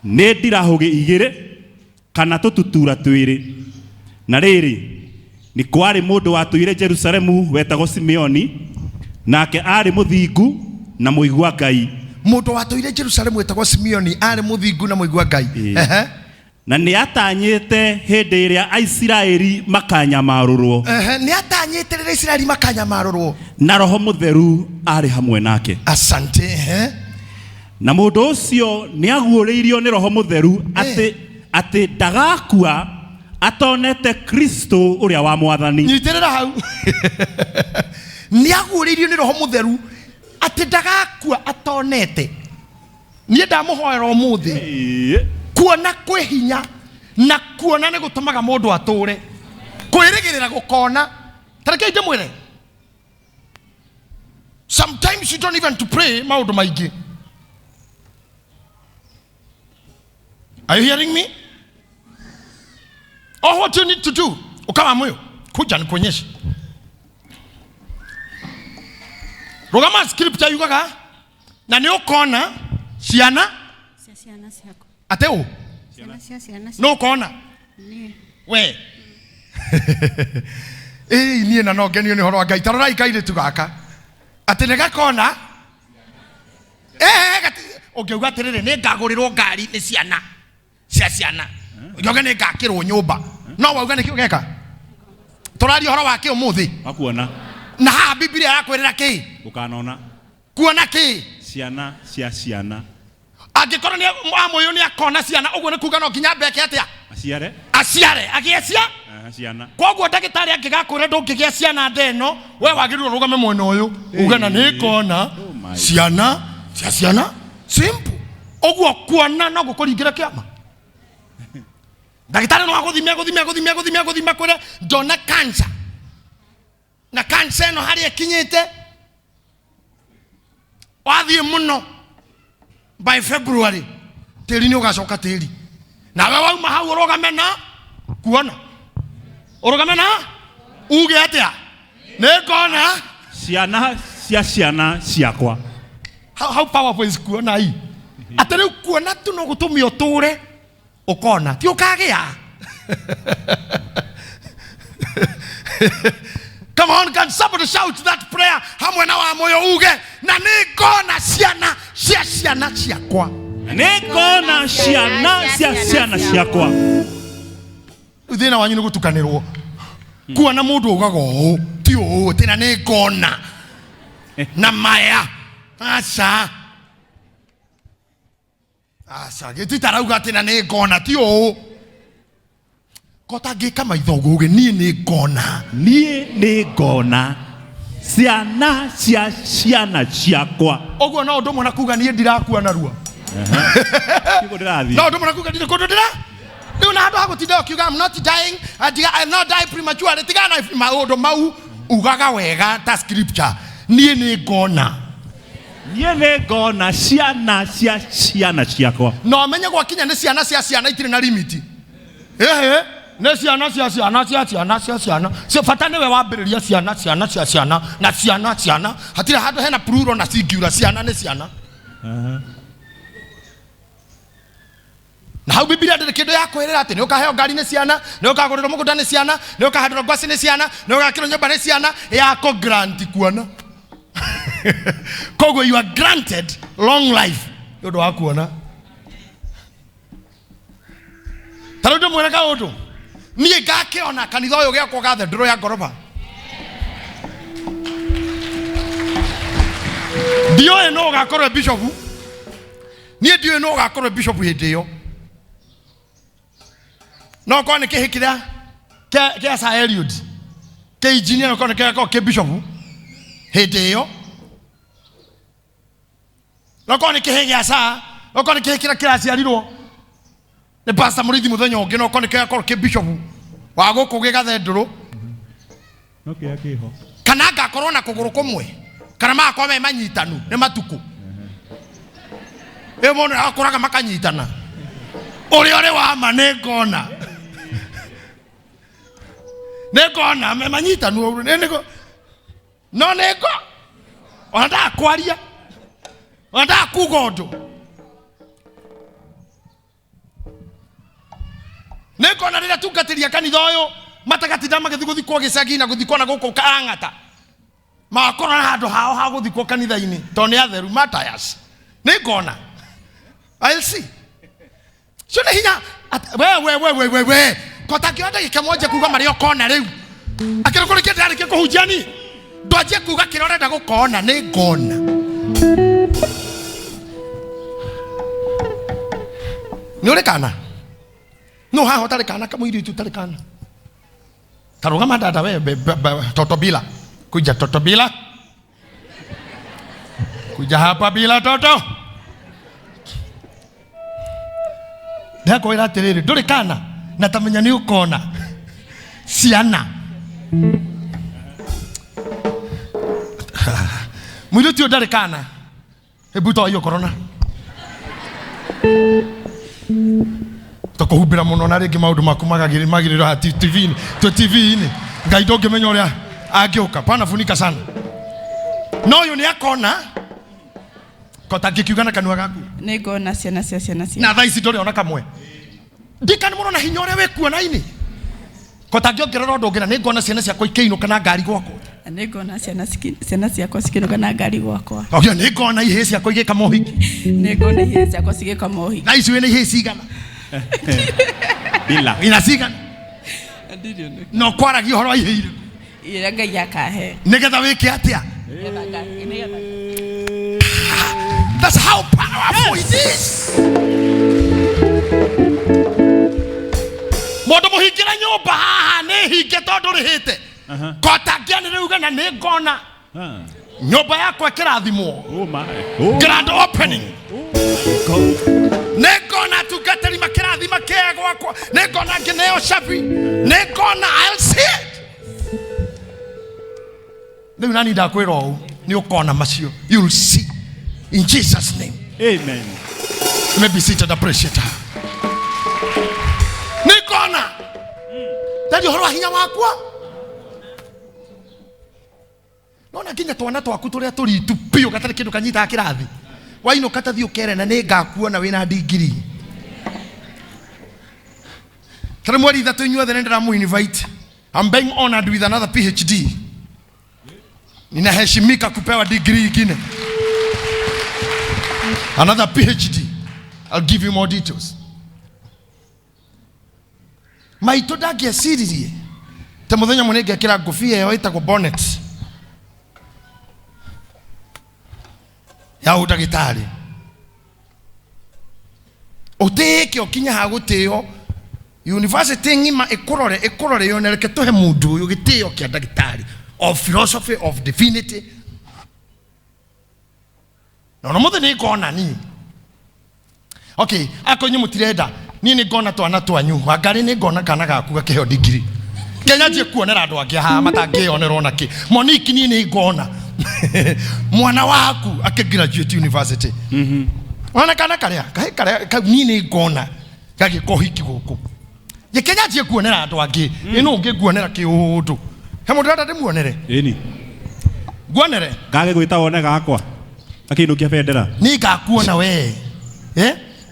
nĩ ndirahũgĩ igĩrĩ kana tũtutura twĩrĩ. Na rĩrĩ, nĩ kwarĩ mũndũ watũire Jerusalemu wetagwo Simeoni, nake aarĩ mũthingu na mũigua Ngai. Mũndũ watũire Jerusalemu wetagwo Simeoni aarĩ mũthingu na mũigua Ngai. Ehe. Na nĩ atanyĩte hĩndĩ ĩrĩa Aisiraeli makanyamarũrwo. Ehe, nĩ atanyĩte rĩrĩa Isiraeli makanyamarũrwo. Na Roho Mũtheru aarĩ hamwe nake. Asante. Ehe. Na mũndũ ũcio nĩ aguũrĩirio nĩ Roho Mũtheru atĩ atĩ ndagakua atonete Kristo ũrĩa wa Mwathani. Nyitĩrĩra hau. Nĩ aguũrĩirio nĩ Roho Mũtheru atĩ ndagakua atonete. Niĩ ndamũhoera ũmũthĩ kuona kwĩ hinya na kuona nĩ gũtũmaga mũndũ atũre kwĩrĩgĩrĩra gũkona. Ta rekei ndĩmwĩre, sometimes you don't even to pray maũndũ maingĩ. Are you hearing me? All what you need to do, ukawa moyo, kuja nikuonyeshe. Rũgama scripture yugaga na nĩ ũkona ciana cia ciana ciaku. Atĩ ũ? Ciana cia ciana Nĩ ũkona? Niĩ. We. Ĩĩ niĩ na no ngenio nĩ ũhoro wa Ngai. Ta rorai kairĩtu gaka. Atĩ nĩ gakona. Eh, ũngĩuga atĩrĩrĩ, nĩ ngagũrĩrwo ngari nĩ ciana cia ciana. Ũngĩuga nĩ ngakĩrwo nyũmba. No wauga nĩkĩ ũgeka? Tũraria ũhoro wa kĩ ũmũthĩ? Wakuona. Na haha Bibilia yakwĩrĩra kĩ? Ũkanona. Kuona kĩ? Ciana cia ciana. Angĩkorwo nĩ amũyũ nĩ akona ciana, ũguo nĩ kuga no nginya mbeke atĩa? Aciare. Aciare, agĩe cia? Ciana. Koguo ndagĩtarĩ angĩgakwĩra ndũngĩgĩa ciana nda ĩno, we wagĩrĩirwo ũrũgame mwena ũyũ, uge na nĩ ngona ciana cia ciana. Simple. Ũguo kuona no gũkũringĩra kĩama. Ndagĩtarĩ no agũthime, agũthime, agũthime, agũthime, agũthime, akwĩre ndona cancer. Na cancer ĩno harĩa ĩkinyĩte, wathiĩ mũno by February tĩri nĩ ũgacoka tĩri. Nawe wauma hau ũrũgame na kuona, ũrũgame na uge atĩa? Nĩ ngona ciana cia ciana ciakwa. How powerful is kuona hii? Atĩ rĩu kuona tu no gũtũme ũtũre ũkona, ti ũkagĩa. Come on, can somebody shout that prayer hamwe na wa moyo uge na nĩ ngona ciana cia ciana ciakwa. Nĩ ngona ciana cia ciana ciakwa. Thĩna wanyu nĩ gũtukanĩrwo. Kuona mũndũ ugaga ũũ ti ũũ, atĩ na nĩ ngona na maya. Aca. Aca, gĩtitarauga atĩ na nĩ ngona ti ũũ. Kota ngĩka maitho ũguo uge niĩ nĩ ngona. Niĩ nĩ ngona ciana cia ciana ciakwa. Ũguo no ũndũ ũmwe na kuga niĩ ndirakua narua. Kiugo ndĩrathiĩ. No ũndũ ũmwe na kuga ndirĩ kũndũ ndĩra. Rĩu na handũ ha gũtinda ũkiuga I'm not dying, I'll not die prematurely, tigana na maũndũ mau, ugaga wega ta scripture. Niĩ nĩ ngona. Niĩ nĩ ngona ciana cia ciana ciakwa. Na ũmenye gwakinya nĩ ciana cia ciana itirĩ na limit. Ehe, nĩ ciana cia ciana cia ciana cia ciana. Cia bata nĩwe wambĩrĩria ciana ciana cia ciana na ciana ciana. Hatirĩ handũ hena plural na singular, ciana nĩ ciana. Na hau Biblia ndĩrĩ kĩndũ ya kwĩrĩra atĩ nĩ ũkaheo ngari nĩ ciana, nĩ ũkagũrĩrwo mũgũnda nĩ ciana, nĩ ũkahandĩrwo ngwacĩ nĩ ciana, nĩ ũgakĩrwo nyũmba nĩ ciana, ya kũ grant kuona. Koguo you are granted long life nĩ ũndũ wa kuona. Ta rĩu ndĩmwĩre kaũndũ, niĩ ngakĩona kanitha ũyũ ũgĩakwo gathedro ya ngoroba. Ndiũĩ nũ ũgakorwo e bishop. Niĩ ndiũĩ nũ ũgakorwo e bishop hĩndĩ ĩyo. No korwo nĩ kĩhĩ kĩrĩa kĩa Sir Eliud, kĩ engineer, no korwo nĩ kĩgakorwo kĩ bishop hĩndĩ ĩyo. No korwo nĩ kĩhĩ gĩa Sir, no korwo nĩ kĩhĩ kĩrĩa kĩraciarirwo nĩ Pastor Mũrĩithi mũthenya ũngĩ, no korwo nĩ kĩgakorwo kĩ bishop wa gũkũ gĩgathendũrũ. No kĩrĩa kĩho. Kana ngakorwo na kũgũrũ kũmwe, kana magakorwo me manyitanu nĩ matukũ. Ĩ mũndũ akũraga makanyitana. Ũrĩa ũrĩ wa ma nĩ ngona. Nĩ ngona me manyitanu nĩ nĩ no nĩ ngo. Ona ndakwaria. Ona ndakuga ũndũ. Nĩ ngona rĩrĩa tungatĩria kanitha ũyũ matagatinda magĩthiĩ gũthikwo gĩcagi na gũthikwo na gũkũ Karang'ata. Magakorwo na handũ hao ha gũthikwo kanitha-inĩ tondũ nĩ atheru Matthias. Nĩ ngona. I'll see. Cio nĩ hinya we we we we we we kota ngĩoya ndagĩka moja kuga marĩa ũkona rĩu akĩrĩ kũrĩ kĩndũ yarĩkia kũhunjia ni ndwanjie kuga kĩrĩa ũrenda gũkona nĩ ngona. Nĩ ũrĩ kana? No haha ũtarĩ kana kamũirĩtu ũtarĩ kana. Tarũgama dada we toto bila. Kuja toto bila. Kuja hapa bila toto. Ndakwĩra atĩrĩrĩ ndũrĩ kana na tamenya nĩ ũkona ciana. Mũirĩtu ũyũ ndarĩ kana. Hebu toa hiyo corona. Tũkũhumbĩra mũno na rĩngĩ maũndũ maku magagĩrĩrwo haha TV-inĩ twĩ TV-inĩ Ngai ndũngĩmenya ũrĩa angĩũka pana funika sana no ũyũ nĩ akona kotangĩkiuga na kanua gaku. Nĩ ngona ciana cia ciana cia. Na thaa ici ndũrĩ ona kamwe. Ndikani mũno na hinya ũrĩa wĩ kuona-inĩ. Kotangĩongerera ũndũ ũngĩ na nĩ ngona ciana ciakwa ikĩinũka na ngari gwakwa. Nĩ ngona ciana ciakwa cikĩinũka na ngari gwakwa. Ogia nĩ ngona ihĩĩ ciakwa igĩka mohiki. Nĩ ngona ihĩĩ ciakwa cigĩka mohiki. Thaa ici wĩna ihĩĩ cigana? Bila. Wĩna cigana? Ndirĩ ona. Na ũkwaragia ũhoro wa ihĩĩ irĩkũ? Iria Ngai akahe. Nĩgetha wĩke atĩa? Nĩgetha nĩgetha That's how powerful it is. Mũndũ mũhingĩre nyũmba haha nĩ hinge tondũ rĩhĩte. Kota ngĩanĩrĩra uge na nĩ ngona nyũmba yakwa ĩkĩrathimwo. Oh my. Oh. Grand opening. God. Nĩ ngona atungatĩri makĩrathima kĩea gwakwa. Nĩ ngona ngĩneo cabi. Nĩ ngona I'll see it. Rĩu nani ndakwĩra ũũ nĩ ũkona macio. You'll see. In Jesus' name. Amen. You may be seated, appreciate her. Nĩ ngona. Ndaria ũhoro wa hinya wakwa. Nona nginya twana twaku tũrĩa tũritu biũ gatarĩ kĩndũ kanyitaga kĩrathi. Wainũka ta thiĩ ũkere na nĩ ngakuona wĩna ndigiri. Tarĩ mweri ithatũ inyuothe nĩ ndĩramũ invite. I'm being honored with another PhD. Ninaheshimika kupewa degree ingine. Another PhD. I'll give you more details. Maitũ ndangĩeciririe ta mũthenya mũnene ngekĩra ngũbia ĩyo ĩtagwo bonnet ya ũndagĩtarĩ. Ũtĩĩke ũkinye ha gũtĩo university ng'ima ĩkũrore ĩkũrore yone reke tũhe mũndũ ũyũ gĩtĩo kĩa ndagĩtarĩ of philosophy of divinity. Na ona mũthĩ nĩ ngona niĩ. Okay, akorwo inyuĩ mũtirenda niĩ nĩ ngona twana twanyu wangarĩ nĩ ngona kana gaku gakĩheo degree. Kenya njie kuonera andũ angĩ haha matangĩyonera ona kĩ. Monique niĩ nĩ ngona mwana waku akĩ graduate university. Ona kana karĩa kaĩ karĩa kau niĩ nĩ ngona gagĩka ũhiki gũkũ. Kenya njie kuonera andũ angĩ. Ĩ nũ ũngĩ nguonera kĩũndũ? He mũndũ ũrenda ndĩmuonere? Ĩni. Nguonere? Ngagĩgwĩta wone gakwa. Akĩinũkia bendera. Niĩ ngakuona we.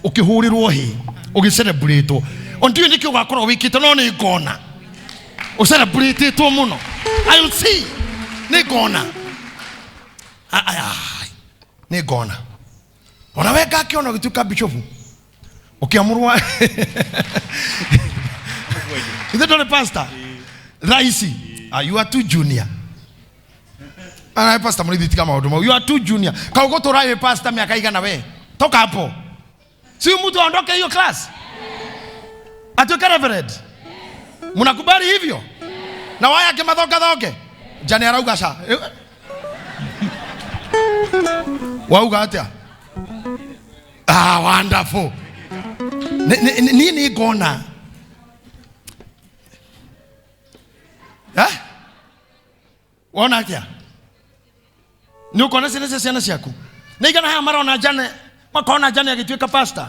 Ũkĩhũrĩrwo hĩ, ũgĩcelebrate. O ndiũĩ nĩkĩ ũgakorwo wĩkĩte no nĩ ngona. Ũcelebrate-ĩtwo mũno. I will see. Nĩ ngona. Nĩ ngona. Ona we ngakĩona ũgĩtuĩka bishop. Ũkĩamũrwo. Ithe ndũrĩ pastor? Thaa ici. You are too junior. Ara pastor mũrĩithi tiga maũndũ mau. You are too junior. Kau gũtũra wĩ pastor mĩaka igana we. Toka hapo. Si mtu aondoke hiyo class. Atuĩke reverend. Mnakubali hivyo? Na waya angĩ mathongathonge? Jane arauga ca. Wauga atĩa? Wonderful. Niĩ nĩ ngona. Wona atĩa? Nĩ ũkona ciana cia ciana ciaku? Nĩ igana haha marona Jane, Makona jani agĩtuĩka pastor.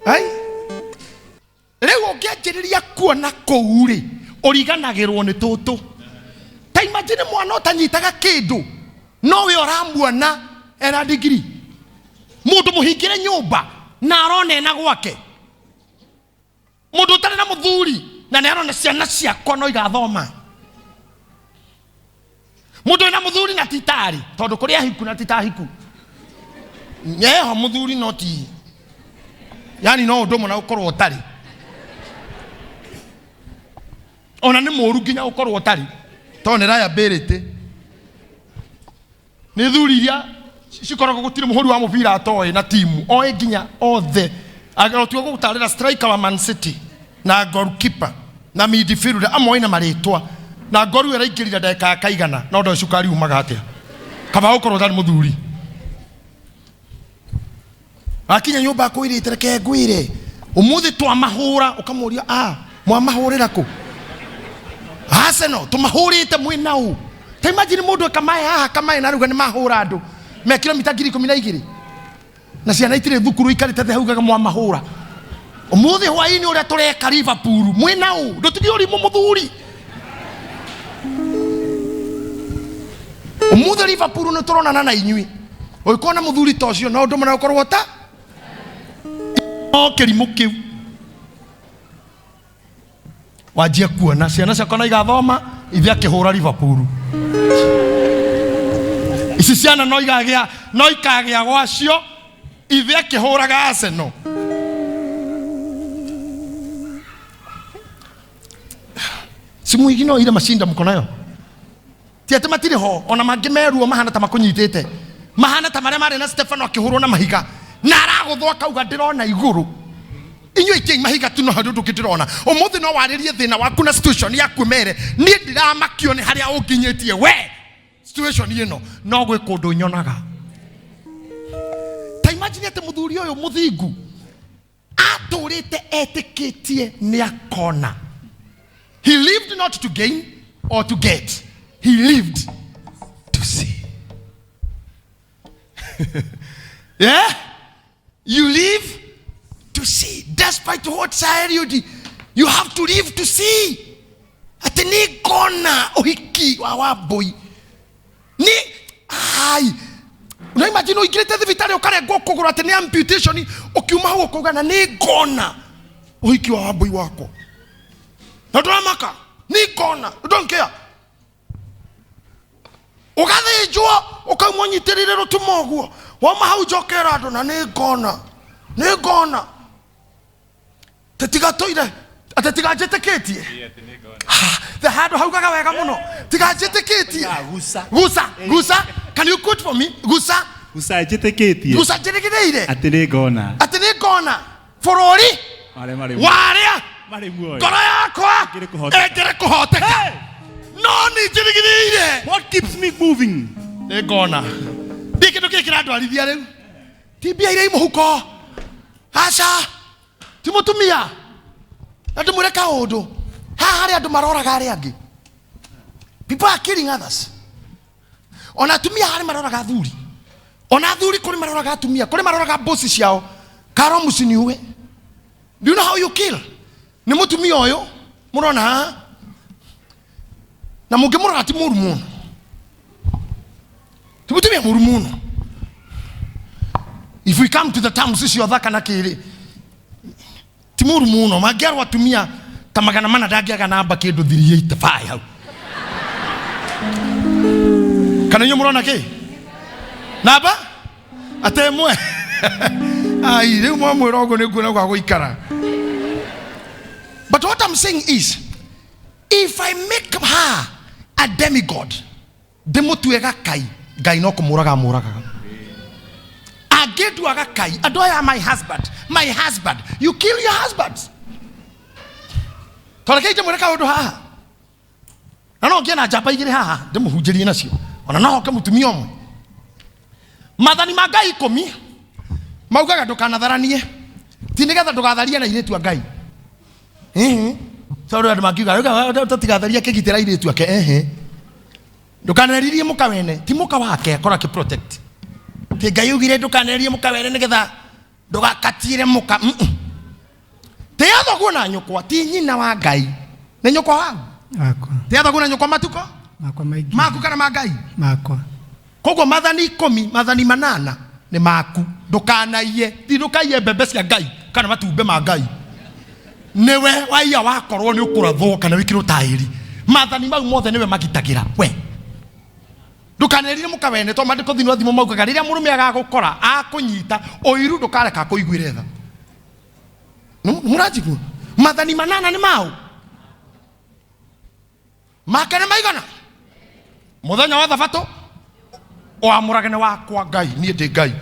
Ai. Rĩu ũngĩanjĩrĩria kuona kũu rĩ, ũriganagĩrwo nĩ tũtũ. Ta imagine mwana ũtanyitaga kĩndũ, no we ũramuona ena degree. Mũndũ mũhingĩre nyũmba na arona ena gwake. Mũndũ ũtarĩ na mũthuri na nĩ arona ciana ciakwa no igathoma. Mũndũ wĩna mũthuri na ti tarĩ, tondũ kũrĩ ahiku na ti ta ahiku. Eho mũthuri no ti, yani no ũndũ ũmwe na gũkorwo ũtarĩ. Ona nĩ mũru nginya gũkorwo ũtarĩ, tondũ nĩ liability. Nĩ thuri iria cikoragwo gũtirĩ mũhũri wa mũbira atoĩ na timu, oĩ nginya othe. Agĩtua gũgũtarĩra striker wa Man City na goalkeeper na midfielder amoĩ na marĩtwa, na ngoru ĩraingĩrire ndagĩka ya kaigana, no ndoĩ cukari umaga atĩa. Kaba gũkorwo ũtarĩ mũthuri. Akinya nyũmba akwĩrĩte reke ngwĩre ũmũthĩ twamahũra, ũkamũria a mwamahũrĩra kũ? Arsenal tũmahũrĩte mwĩ nau. Ta imagine mũndũ akamae haha kamae na ruga nĩ mahũra andũ me kilomita 12,000 na ciana itirĩ thukuru ikarĩte thĩ haugaga mwamahũra ũmũthĩ hwainĩ ũrĩa tũreka Liverpool mwĩ nau, ndũtige ũrimũ mũthuri. Ũmũthĩ Liverpool nĩ tũronana na inyuĩ, ũngĩkorwo na mũthuri ta ũcio no ũndũ mũna ũkorwo ta no kĩrimũ kĩu wanjia kuona ciana ciakwa na igathoma ithe akĩhũra Liverpool. Ici ciana no igagĩa, no ikagĩa gwacio ithe akĩhũraga Arsenal. Simu igi no ile mashinda mko nayo. Ti atĩ matirĩ ho, ona mangĩ meruo mahana ta makũnyitĩte, mahana ta marĩa marĩ na Stefano akĩhũrwo na mahiga na aragũthwo akauga ndĩrona igũrũ. Inyuĩ ikiai mahiga tu no harĩ ũndũ ũngĩ ndĩrona. Ũmũthĩ no warĩrie thĩna waku na situation yaku mere niĩ ndiramakio nĩ harĩa ũnginyĩtie we situation ĩno, no gwĩ kũndũ nyonaga. Ta imagine atĩ mũthuri ũyũ mũthingu atũrĩte etĩkĩtie nĩ akona. He lived not to gain or to get. He lived to see. Yeah? You live to see. Despite what Eliud, you have to live to see. Atĩ nĩ ngona ũhiki wa Wambũi. Nĩ ai. No imagine ũingĩrĩte thibitarĩ ũkarengwo kũgũrũ atĩ nĩ amputation, ũkiuma hau ũkauga na nĩ ngona ũhiki wa Wambũi wakwa. Na ndũramaka, nĩ ngona, you don't care. Ũgathĩnjwo ũkauma ũnyitĩrĩire rũtumo ũguo, wauma hau njokera andũ na nĩ ngona, nĩ ngona. Tĩtigatũire atĩ tiganjĩtĩkĩtie. The handũ haugaga wega mũno, tiganjĩtĩkĩtie. Guca. Guca, guca. Can you quote for me? Guca. Guca njĩtĩkĩtie. Guca njĩrĩgĩrĩire. Atĩ nĩ ngona. Atĩ nĩ ngona. Bũrũri Marĩa marĩ muoyo. warĩa Marĩ muoyo. ngoro yakwa Ĩngĩrĩ kũhoteka. ĩngĩrĩ kũhoteka. No nĩ njĩrĩgĩrĩire. What keeps me moving? Nĩ ngona. Ndiĩ kĩndũ kĩĩ kĩrandwarithia rĩu. Ti mbia iria i mũhuko. Aca. Ti mũtumia. Na ndĩmwĩre kaũndũ. Haha harĩ andũ maroraga arĩa angĩ. People are killing others. Ona atumia harĩ maroraga athuri. Ona athuri kũrĩ maroraga atumia, kũrĩ maroraga bosi ciao. Karo mũciniue. Do you know how you kill? Nĩ mũtumia ũyũ mũrona haha. Na mũngĩmũrora ti mũru mũno. Ti mũtumia mũru mũno. If we come to the terms icio thaka na kĩrĩ, ti mũru mũno. Mangĩarwo atumia ta 400 ndangĩaga namba kĩndũ 385 hau. Kana inyuĩ mũrona kĩ? Namba? Ate ĩmwe? Ai, rĩu mwamwĩra ũguo nĩ nguona gwa gũikara. But what I'm saying is, if I make her a demigod, ndĩmũtue gakai, Ngai no kũmũraga amũragaga. Angĩndua gakai, andũ aya my husband, my husband, you kill your husbands. Tondũ rekei ndĩmwĩre kaũndũ haha. Na no ngĩe na njamba igĩrĩ haha ndĩmũhunjĩrie nacio, ona no hoke mũtumia ũmwe. Maathani ma Ngai 10 maugaga ndũkanatharanie, ti nĩgetha ndũgatharie na airĩtu a Ngai. Tondũ andũ mangiuga "Rĩu tũtigatheria kĩgitĩra airĩtu ake ehe ndũkanerĩrie mũka wene ti mũka wake akorwo akĩ protect ti Ngai augire ndũkanerĩrie mũka wene nĩgetha ndũgakatiĩre mũka Mm-mm. tĩa thoguo na nyũkwa ti nyina wa Ngai nĩ nyũkwa waku Wakwa. tĩa thoguo na nyũkwa matuko Makwa maingĩ. maku kana ma Ngai Makwa. Koguo mathani 10 mathani 8 nĩ maku ndũkanaiye ti ndũkaiye mbembe cia Ngai kana matumbĩ ma Ngai nĩwe waiya wakorwo nĩ ũkũrathwo kana wĩkĩrwo taĩri mathani mau mothe nĩwe magitagĩra we ndũkanerire mũka wene tondũ maandĩko thĩinĩ wa thimo maugaga rĩrĩa mũrũme agagũkora akũnyita ũiru ndũkareka akũiguĩre tha. Nĩ mũranjigua? Mathani 8 nĩ maũ make nĩ maigana mũthenya wa thabatũ wamũrage nĩ wakwa Ngai niĩ ndĩ Ngai.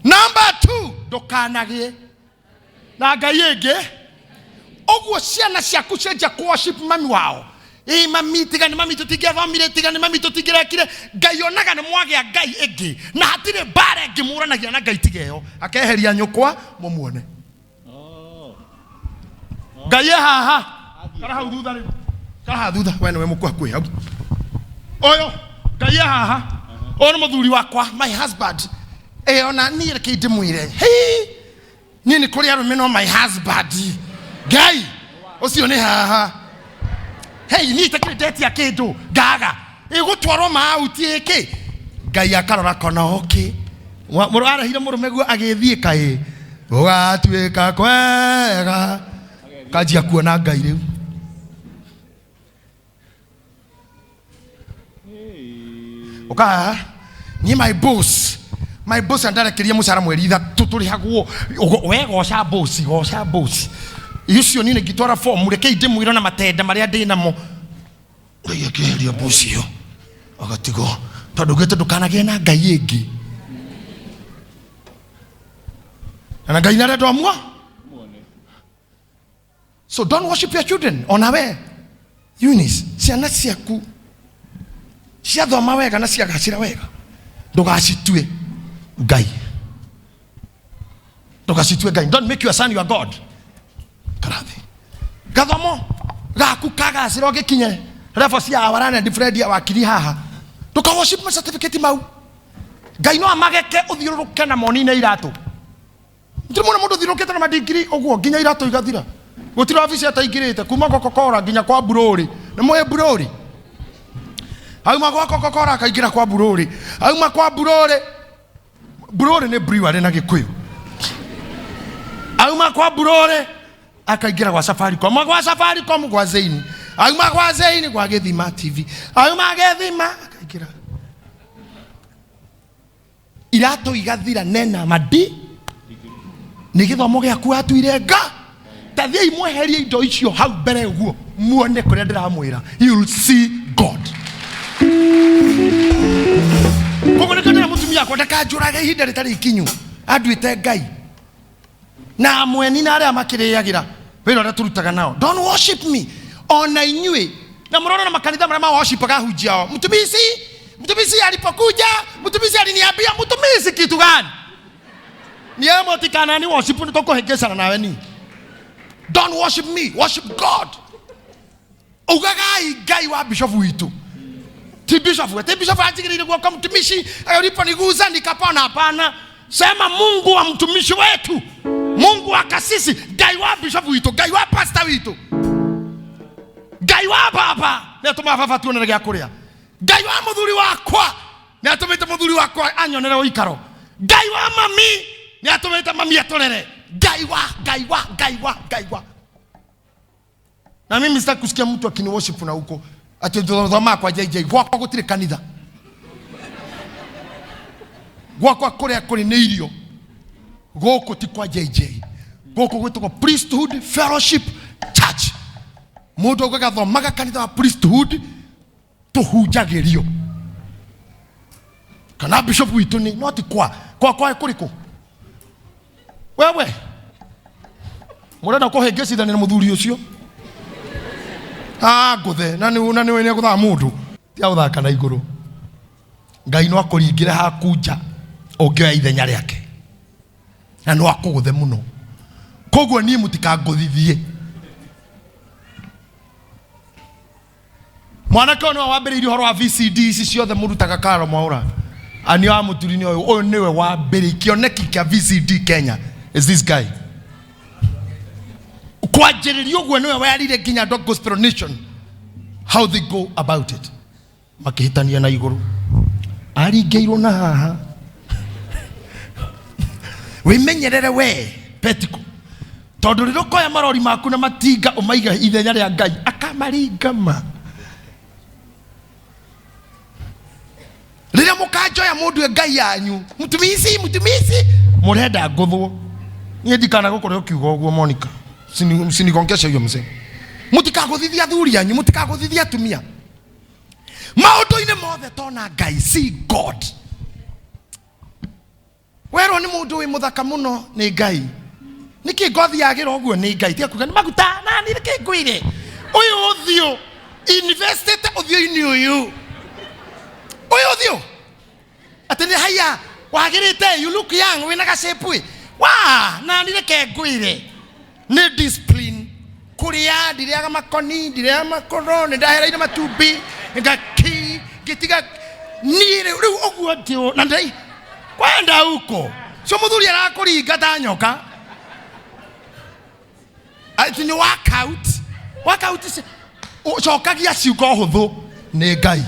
Number 2 ndũkanagĩe na Ngai ĩngĩ ũguo ciana ciaku cianjia kũ worship mami wao ĩ mami tiga nĩ mami tũtingĩathomire tiga nĩ mami tũtingĩrekire Ngai onaga nĩ mwagĩa Ngai ĩngĩ na hatirĩ mbara ĩngĩ mũranagia na Ngai tiga ĩyo akeheria nyũkwa mũmuone Ngai e haha kara hau thutha rĩu kara haha thutha we nĩwe mũkũ hakuhĩ hau ũyũ Ngai e haha ũyũ nĩ mũthuri wakwa my husband ĩ ona niĩ reke ndĩmwĩre hei niĩ nĩ kũrĩ arũme no my husband Ngai ũcio nĩ haha hei niĩ itakĩrĩ ndetia kĩndũ ngaga ĩgũtwarwo mauti ĩkĩ Ngai akarora kona okay Mũrũ arehire mũrũme guo agĩthiĩ kaĩ gũgatuĩka kwega kanjia kuona Ngai rĩu ũkahaha niĩ my boss my boss andarekeria mũcara mweri 3 tũrĩhagwo we goca boss goca boss ũcio niĩ ngĩtwara form rekei ndĩmwĩre na matenda marĩa ndĩ namo Ngai akĩeheria boss ĩyo agatigwo tondũ ugĩte ndũkanagĩe na Ngai ĩngĩ na Ngai nĩarenda ũmua. So don't worship your children ona we Eunice ciana ciaku ciathoma wega na ciagacĩra wega ndũgacitue Ngai ndũgacitue Ngai don't make your son your God karathi gathomo gaku kagacĩra ũgĩkinye level cia our learned friend ya wakiri haha ndũka worship ma certificate mau Ngai no amageke ũthiũrũrũke na moni na iratũ ndirĩ muona mũndũ ũthiũrũrũkĩte na madigiri ũguo nginya iratũ igathira gũtirĩ wabici ataingĩrĩte kuma Coca-Cola nginya kwa Bururi nĩ mũĩ Bururi auma gwa Coca-Cola akaingĩra kwa Bururi auma kwa Bururi Bururi nĩ brewery na Gĩkũyũ auma kwa Bururi akaingĩra gwa Safaricom gwa Safaricom gwa Zaini auma gwa Zaini gwa Gĩthima TV auma Gĩthima akaingĩra iratũ igathira nena madi nĩ gĩthomo gĩaku watuire nga ta thiĩi mweherie indo icio hau mbere ũguo muone kũrĩa ndĩramwĩra you'll see God koguo nĩkĩo ndĩra mũtumia wakwa ndakanjũrage ihinda rĩtarĩ ikinyu anduĩte Ngai na mweni na arĩa makĩrĩagĩra wĩra ũrĩa tũrutaga nao don't worship me ona inyuĩ na mũrona na makanitha marĩa ma worshipaga ahunjia ao mtumishi mtumishi alipokuja mtumishi aliniambia mtumishi kitu gani niĩ mũtikana ni worship nĩ tũkũhĩngĩcana nawe ni don't worship me worship God ugagai Ngai wa bishop witũ ti bishop ti bishop anjigĩrĩire guoko mtumishi uliponiguza nikapona hapana sema Mungu wa mtumishi wetu Mungu wa kasisi Ngai wa bishop witũ Ngai wa pastor witũ Ngai wa baba nĩ atũmaga baba tuonere gĩa kũrĩa Ngai wa mũthuri wakwa nĩ atũmĩte mũthuri wakwa anyonere ũikaro Ngai wa mami nĩ atũmĩte mami atũrere Ngai wa Ngai wa Ngai wa Ngai wa na mimi sitaki kusikia mtu akini worship na huko ati thoma kwa JJ gwakwa gũtirĩ kanitha gwakwa kũrĩa kũrĩ nĩ irio gũkũ ti kwa JJ gũkũ gwĩtagwo Priesthood Fellowship Church mũndũ augaga thomaga kanitha wa Priesthood tũhunjagĩrio kana bishop witũ nĩ no ti kwa kwa kwa kũrĩkũ wewe mũrenda kũhĩngĩcithania na mũthuri ũcio ah ngũthe na nĩ na nĩ nĩ gũthaa mũndũ tia gũthaka na igũrũ Ngai no akũringĩre haku nja ũngĩoya ithenya rĩake na no akũgũthe mũno koguo niĩ mũtikangũthithie Mwanake ũyũ nĩwe wambĩrĩirie ũhoro wa VCD ici ciothe mũrutaga Karo Mwaũra. Ani wa mũturi-inĩ ũyũ, ũyũ nĩwe wambĩrĩirie kĩoneki kĩa VCD Kenya is this guy. Kwanjĩrĩria ũguo nĩwe werire nginya andũ a Gospel Nation how they go about it. Makĩhĩtania na igũrũ. Aringĩirwo na haha. Wĩmenyerere we Petiko. Tondũ rĩrĩa ũkoya marori maku na matinga ũmaiga ithenya rĩa Ngai akamaringa ma. Rĩrĩa mũkanjoya mũndue Ngai yanyu, mũtumisi mũtumisi, mũrenda ngũthwo. Niĩ ndikana gũkũrĩa ũkiuga ũguo Monica. Msinigongeshe huyo mzee. Mũtikagũthithie athuri anyu, mũtikagũthithie atumia. Maũndũ-inĩ mothe tona Ngai, see God. Werwo nĩ mũndũ wĩ mũthaka mũno nĩ Ngai. Nĩkĩ ngothi yagĩra ũguo nĩ Ngai? Tiga kuga nĩ maguta nani nĩkĩ ngwĩre. Ũyũ ũthiũ investĩte ũthiũ-inĩ ũyũ. Ũyũ ũthiũ atĩ nĩ haiya wagĩrĩte, you look young, wĩna gacape ĩ. Wa nani reke ngwĩre. Nĩ discipline. Kũrĩa ndirĩaga makoni, ndirĩaga makoro, nĩ ndahereire matumbĩ, ngaki, ngĩtiga niĩ rĩu rĩu ũguo ndĩ na ndĩ kwenda uko. Cio mũthuri arakũringa ta nyoka. Ati nĩ workout. Workout cokagia ciugo hũthũ nĩ Ngai.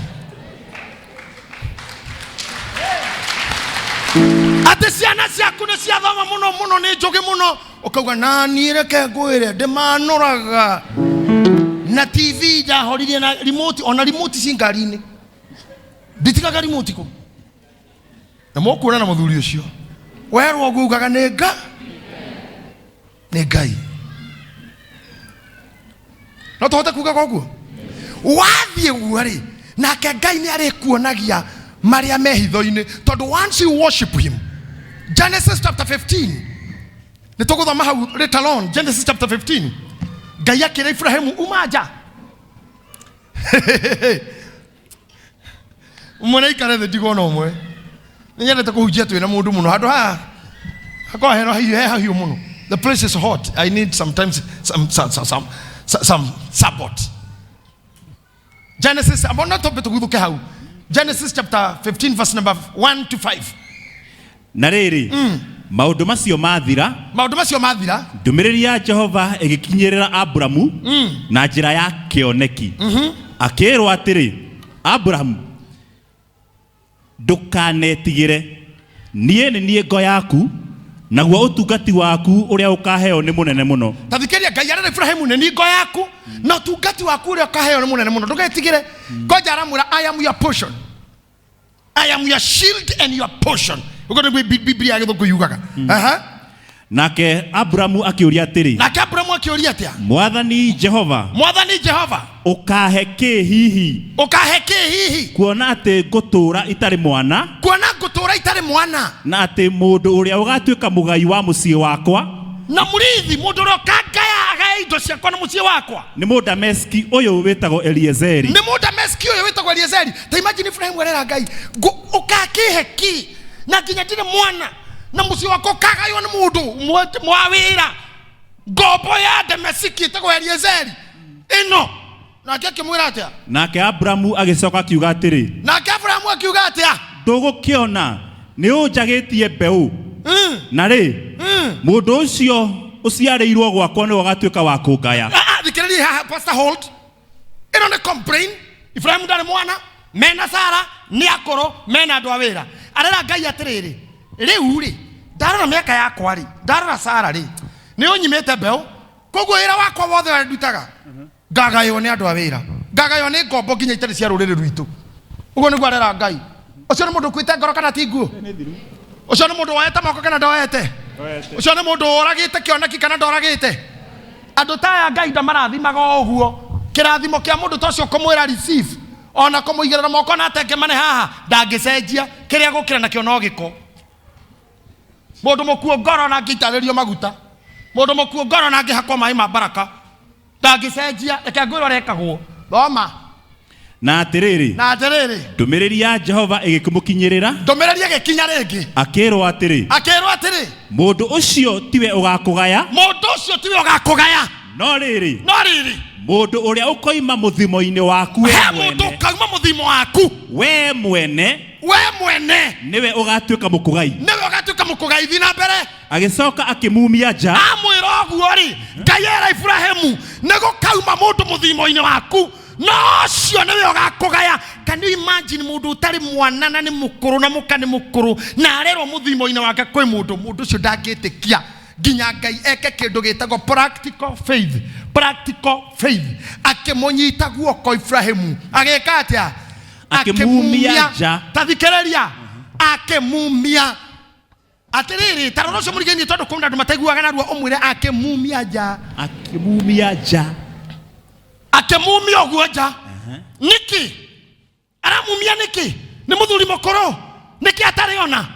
Atĩ ciana ciaku nĩ ciathoma mũno mũno nĩ njũgĩ mũno, ũkauga na niĩ reke ngwĩre ndĩmanũraga na TV ndahoririe na remote, ona remote ci ngari-inĩ nditigaga remote kũ na mũkuona na mũthuri ũcio werwo ũguo ugaga nĩ nga nĩ Ngai. No tũhote kuga koguo wathiĩ ũguo rĩ, nake Ngai nĩ arĩkuonagia marĩa me hitho-inĩ, tondũ once you worship him. Genesis chapter 15 nĩ tũgũthoma hau later on. Genesis chapter 15 Ngai akĩra Ibrahimu uma nja. Ũmwe na ikare thĩ ndigwo na ũmwe. Nĩ nyendete kũhunjia twĩna mũndũ mũno. Handũ haha hakoragwo hena hiũ, he hahiũ mũno. The place is hot. I need sometimes some support. Genesis, I'm not topic tũguthũke hau. Genesis chapter 15 verse number 1 to 5. Na rĩrĩ, maũndũ macio mathira, Maũndũ macio mathira, ndũmĩrĩri ya Jehova ĩgĩkinyĩrĩra Aburamu na njĩra ya kĩoneki. Akĩĩrwo atĩrĩ, Aburamu, ndũkanetigĩre, niĩ nĩ niĩ ngo yaku, naguo ũtungati waku ũrĩa ũkaheo nĩ mũnene mũno. Ta thikĩrĩria, Ngai arera Ibrahimu nĩ niĩ ngo yaku, na ũtungati waku ũrĩa ũkaheo nĩ mũnene mũno. Ndũgetigĩre. Ngoja aramwĩra, I am your portion. I am your shield and your portion. Ũguo nĩguo Biblia ya Gĩthũngũ yugaga. Aha. Nake Aburamu akĩũria atĩrĩ, Nake Aburamu akĩũria atĩa? Mwathani Jehova, Mwathani Jehova, ũkahe kĩ hihi? Ũkahe kĩ hihi? Kuona atĩ ngũtũũra itarĩ mwana. Kuona ngũtũũra itarĩ mwana. Na atĩ mũndũ ũrĩa ũgatuĩka mũgai wa mũciĩ wakwa. Na mũrithi, mũndũ ũrĩa ũkangaya agae indo ciakwa na mũciĩ wakwa. Nĩ Mũdameski ũyũ wĩtagwo Eliezeri. Nĩ Mũdameski ũyũ wĩtagwo Eliezeri. Ta imagine Ibrahim arera Ngai, ũkakĩhe kĩ? Na nginya ndirĩ mwana. Na mũciĩ wakwa ũkagaywo nĩ mũndũ mwa wĩra. Ngombo ya Dameski ĩtagwo Eliezeri. Ĩno. Nake akĩmwĩra atĩa? Nake Abramu agĩcoka akiuga atĩrĩ. Nake Abramu akiuga atĩa? Ndũgũkĩona nĩ ũnjagĩtie mbeũ. Na rĩ, mũndũ ũcio ũciarĩirwo gwakwa nĩwe ũgatuĩka wa kũngaya. Thikĩrĩria haha, Pastor Holt. Ĩno nĩ complain. Ibrahim ndarĩ mwana, mena Sara nĩ akũrũ, mena andũ a wĩra. Arera Ngai atĩrĩrĩ, rĩu rĩ, ndarora mĩaka yakwa rĩ, ndarora Sara rĩ, nĩ ũnyimĩte mbeũ, koguo wĩra wakwa wothe ũrĩa ndutaga ngagaywo nĩ andũ a wĩra, ngagaywo nĩ ngombo nginya itarĩ cia rũrĩrĩ rwitũ. Ũguo nĩguo arera Ngai. Ũcio nĩ mũndũ ũkuĩte ngoro kana ti nguũ? Ũcio nĩ mũndũ woete moko kana ndoete? Ũcio nĩ mũndũ ũragĩte kĩoneki kana ndoragĩte? Andũ ta aya Ngai ndamarathimaga o ũguo. Kĩrathimo kĩa mũndũ ta ũcio kũmwĩra receive, ona kũmũigĩrĩra moko na atengemane haha, ndangĩcenjia. Kĩrĩa gũkĩra nakĩo no gĩko. Mũndũ mũkuũ ngoro na angĩitarĩrio maguta, mũndũ mũkuũ ngoro na angĩhakwo maĩ ma baraka, ndangĩcenjia. Reke ngwĩre ũrĩa ĩkagwo. Thoma. Na atĩrĩrĩ, Na atĩrĩrĩ, ndũmĩrĩri ya Jehova ĩgĩkĩmũkinyĩrĩra, ndũmĩrĩri ĩgĩkinya rĩngĩ, akĩĩrwo atĩrĩ, akĩĩrwo atĩrĩ, mũndũ ũcio tiwe ũgakũgaya, mũndũ ũcio tiwe ũgakũgaya, No rĩrĩ, No rĩrĩ, mũndũ ũrĩa ũkoima mũthimo-inĩ waku we he mũndũ mwene, ũkauma mũthimo waku we mwene we mwene, nĩwe ũgatuĩka mũkũgai. Nĩwe ũgatuĩka mũkũgai. Thiĩ na mbere. Agĩcoka akĩmumia nja. Amwĩra ũguo rĩ, Ngai era Iburahĩmu, nĩ gũkauma mũndũ mũthimo-inĩ waku, no ũcio nĩwe ũgakũgaya. Can you imagine mũndũ ũtarĩ mwana na nĩ mũkũrũ na mũka nĩ mũkũrũ na arerwo mũthimo-inĩ wake kwĩ mũndũ, mũndũ ũcio ndangĩtĩkia nginya Ngai eke kĩndũ gĩtagwo practical faith. Practical faith. Akĩmũnyita guoko Ibrahimu, agĩka atĩa? Akĩmumia nja. Ta thikĩrĩria, akĩmumia. Atĩrĩrĩ, ta rora ũcio mũrigainie, tondũ kwĩna andũ mataiguaga narua, ũmwĩre akĩmumia nja. Akĩmumia nja. Akĩmumia ũguo nja nĩkĩ? Aramumia nĩkĩ? Nĩ mũthuri mũkũrũ, nĩkĩ atarĩ ona?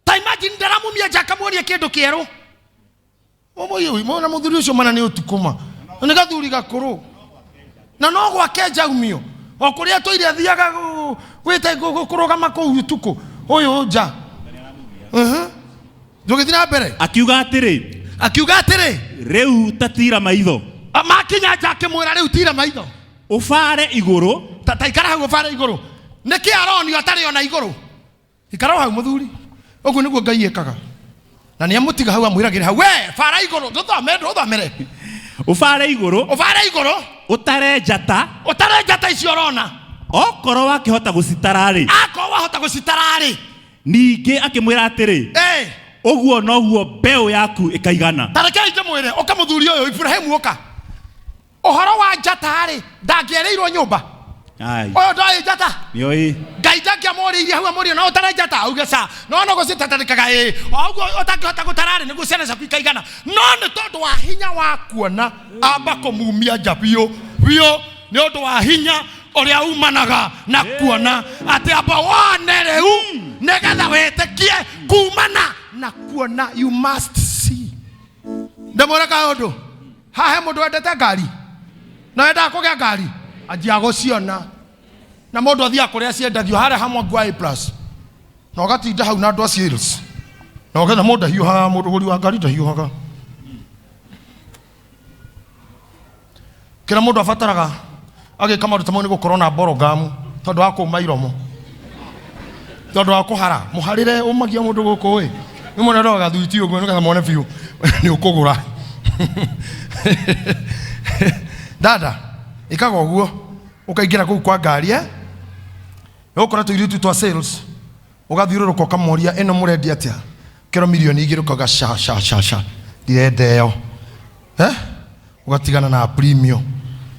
Ta imagine, ndaramumia nja akamuonia kĩndũ kĩerũ. Mona mũthuri ũcio mana nĩ ũtukũ ma nĩ gathuri gakũrũ na no gwake njaumio o kũrĩa tũire athiaga gwĩte kũrũgama kũu ũtukũ ũyũ nja. Ndũgĩthiĩ na mbere. Akiuga atĩrĩ, Akiuga atĩrĩ, rĩu tatira maitho. Makinya nja akĩmwĩra, rĩu tira maitho, ũbare igũrũ. Ta ikara hau, ũbare igũrũ. Nĩkĩ aronio atarĩ ona igũrũ? Ikara o hau, mũthuri. Ũguo nĩguo Ngai ĩkaga, na nĩ amũtiga hau, amwĩragĩre hau, we bara igũrũ, ndũthome, ndũthomere. Ũbare igũrũ. Ũbare igũrũ. Ũtare njata. Ũtare njata icio ũrona. Okorwo wakĩhota gũcitara-rĩ. Akorwo wahota gũcitara-rĩ. Ningĩ akĩmwĩra atĩrĩ, ũguo noguo mbeũ yaku ĩkaigana. Ta rekei ndĩmwĩre, ũka mũthuri ũyũ Ibrahimu, ũka. Ũhoro wa njata-rĩ, ndangĩerĩirwo nyũmba. Ai. Ũyũ ndoĩ njata. Nĩoĩ. Ngai ndangĩamũrĩirie hau amũrie no ũtare njata, auge ca no no gũcitatarĩkaga. Ĩ o ũguo ũtangĩhota gũtararĩ, nĩguo ciana ciaku ikaigana. No nĩ tondũ wa hinya wa kuona, amba kũmumia nja biũ biũ, nĩ ũndũ wa hinya ũrĩa umanaga na kuona, atĩ amba wone rĩu nĩgetha wĩtĩkie. Kumana na kuona, you must see. Ndĩmwĩre kaũndũ haha, he mũndũ wendete ngari na wendaga kũgĩa ngari, anjia gũciona, na mũndũ athiaga kũrĩa ciendagio harĩa hamwe ngwa A plus, na ũgatinda hau na andũ a sales, na ũgetha mũndũ ndahiũhaga, mũndũ gũri wa ngari ndahiũhaga. Kĩrĩa mũndũ abataraga agĩka maũndũ ta mau nĩ gũkorwo na mborogamu, tondũ wa kũma iromo, tondũ wa kũhara mũharĩre ũmagia mũndũ gũkũ ĩ nĩ mũndũ endaga gathuiti ũguo nĩgetha mone biũ nĩ ũkũgũra. Dada, ĩkaga ũguo, ũkaingĩra kũu kwa ngari, eh? Ũgũkora tũirĩtu twa sales, ũgathiũrũrũka ũkamoria, ĩno mũrendia atĩa? Kĩro 2 milioni, ũkauga ca ca ca ca, ndirenda ĩyo, eh? Ũgatigana na premium,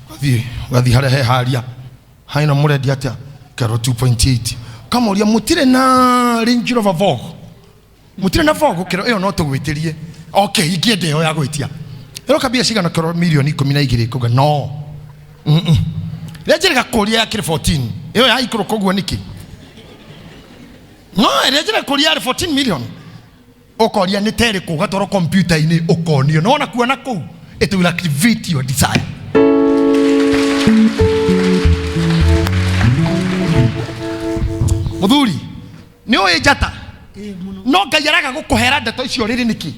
ũgathiĩ ũgathiĩ harĩa he haria ha, ĩno mũrendia atĩa? Kĩro 2.8. Ũkamoria, mũtirĩ na Range Rover Vogue? Mũtirĩ na Vogue? Kĩro ĩyo no tũgwĩtĩrie. Okay, ingĩenda ĩyo ya gwĩtia, ĩroka mbia cigana? Kĩro 12 milioni. Kuga no rĩa njĩrĩga kũria ya kĩrĩ 14, ĩyo ya ikũrũka ũguo nĩkĩ? No ĩrĩa njĩrĩga kũria yarĩ 14 million. Ũkoria nĩ terĩ kũ, ũgatwarwo kompiuta-inĩ, ũkonio nona kuona kũu, it will activate your desire. Mũthuri, nĩ ũĩ njata, no Ngai araga gũkũhera ndeto icio rĩrĩ nĩkĩ?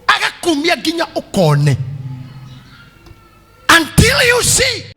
Agakumia nginya ũkone, until you see.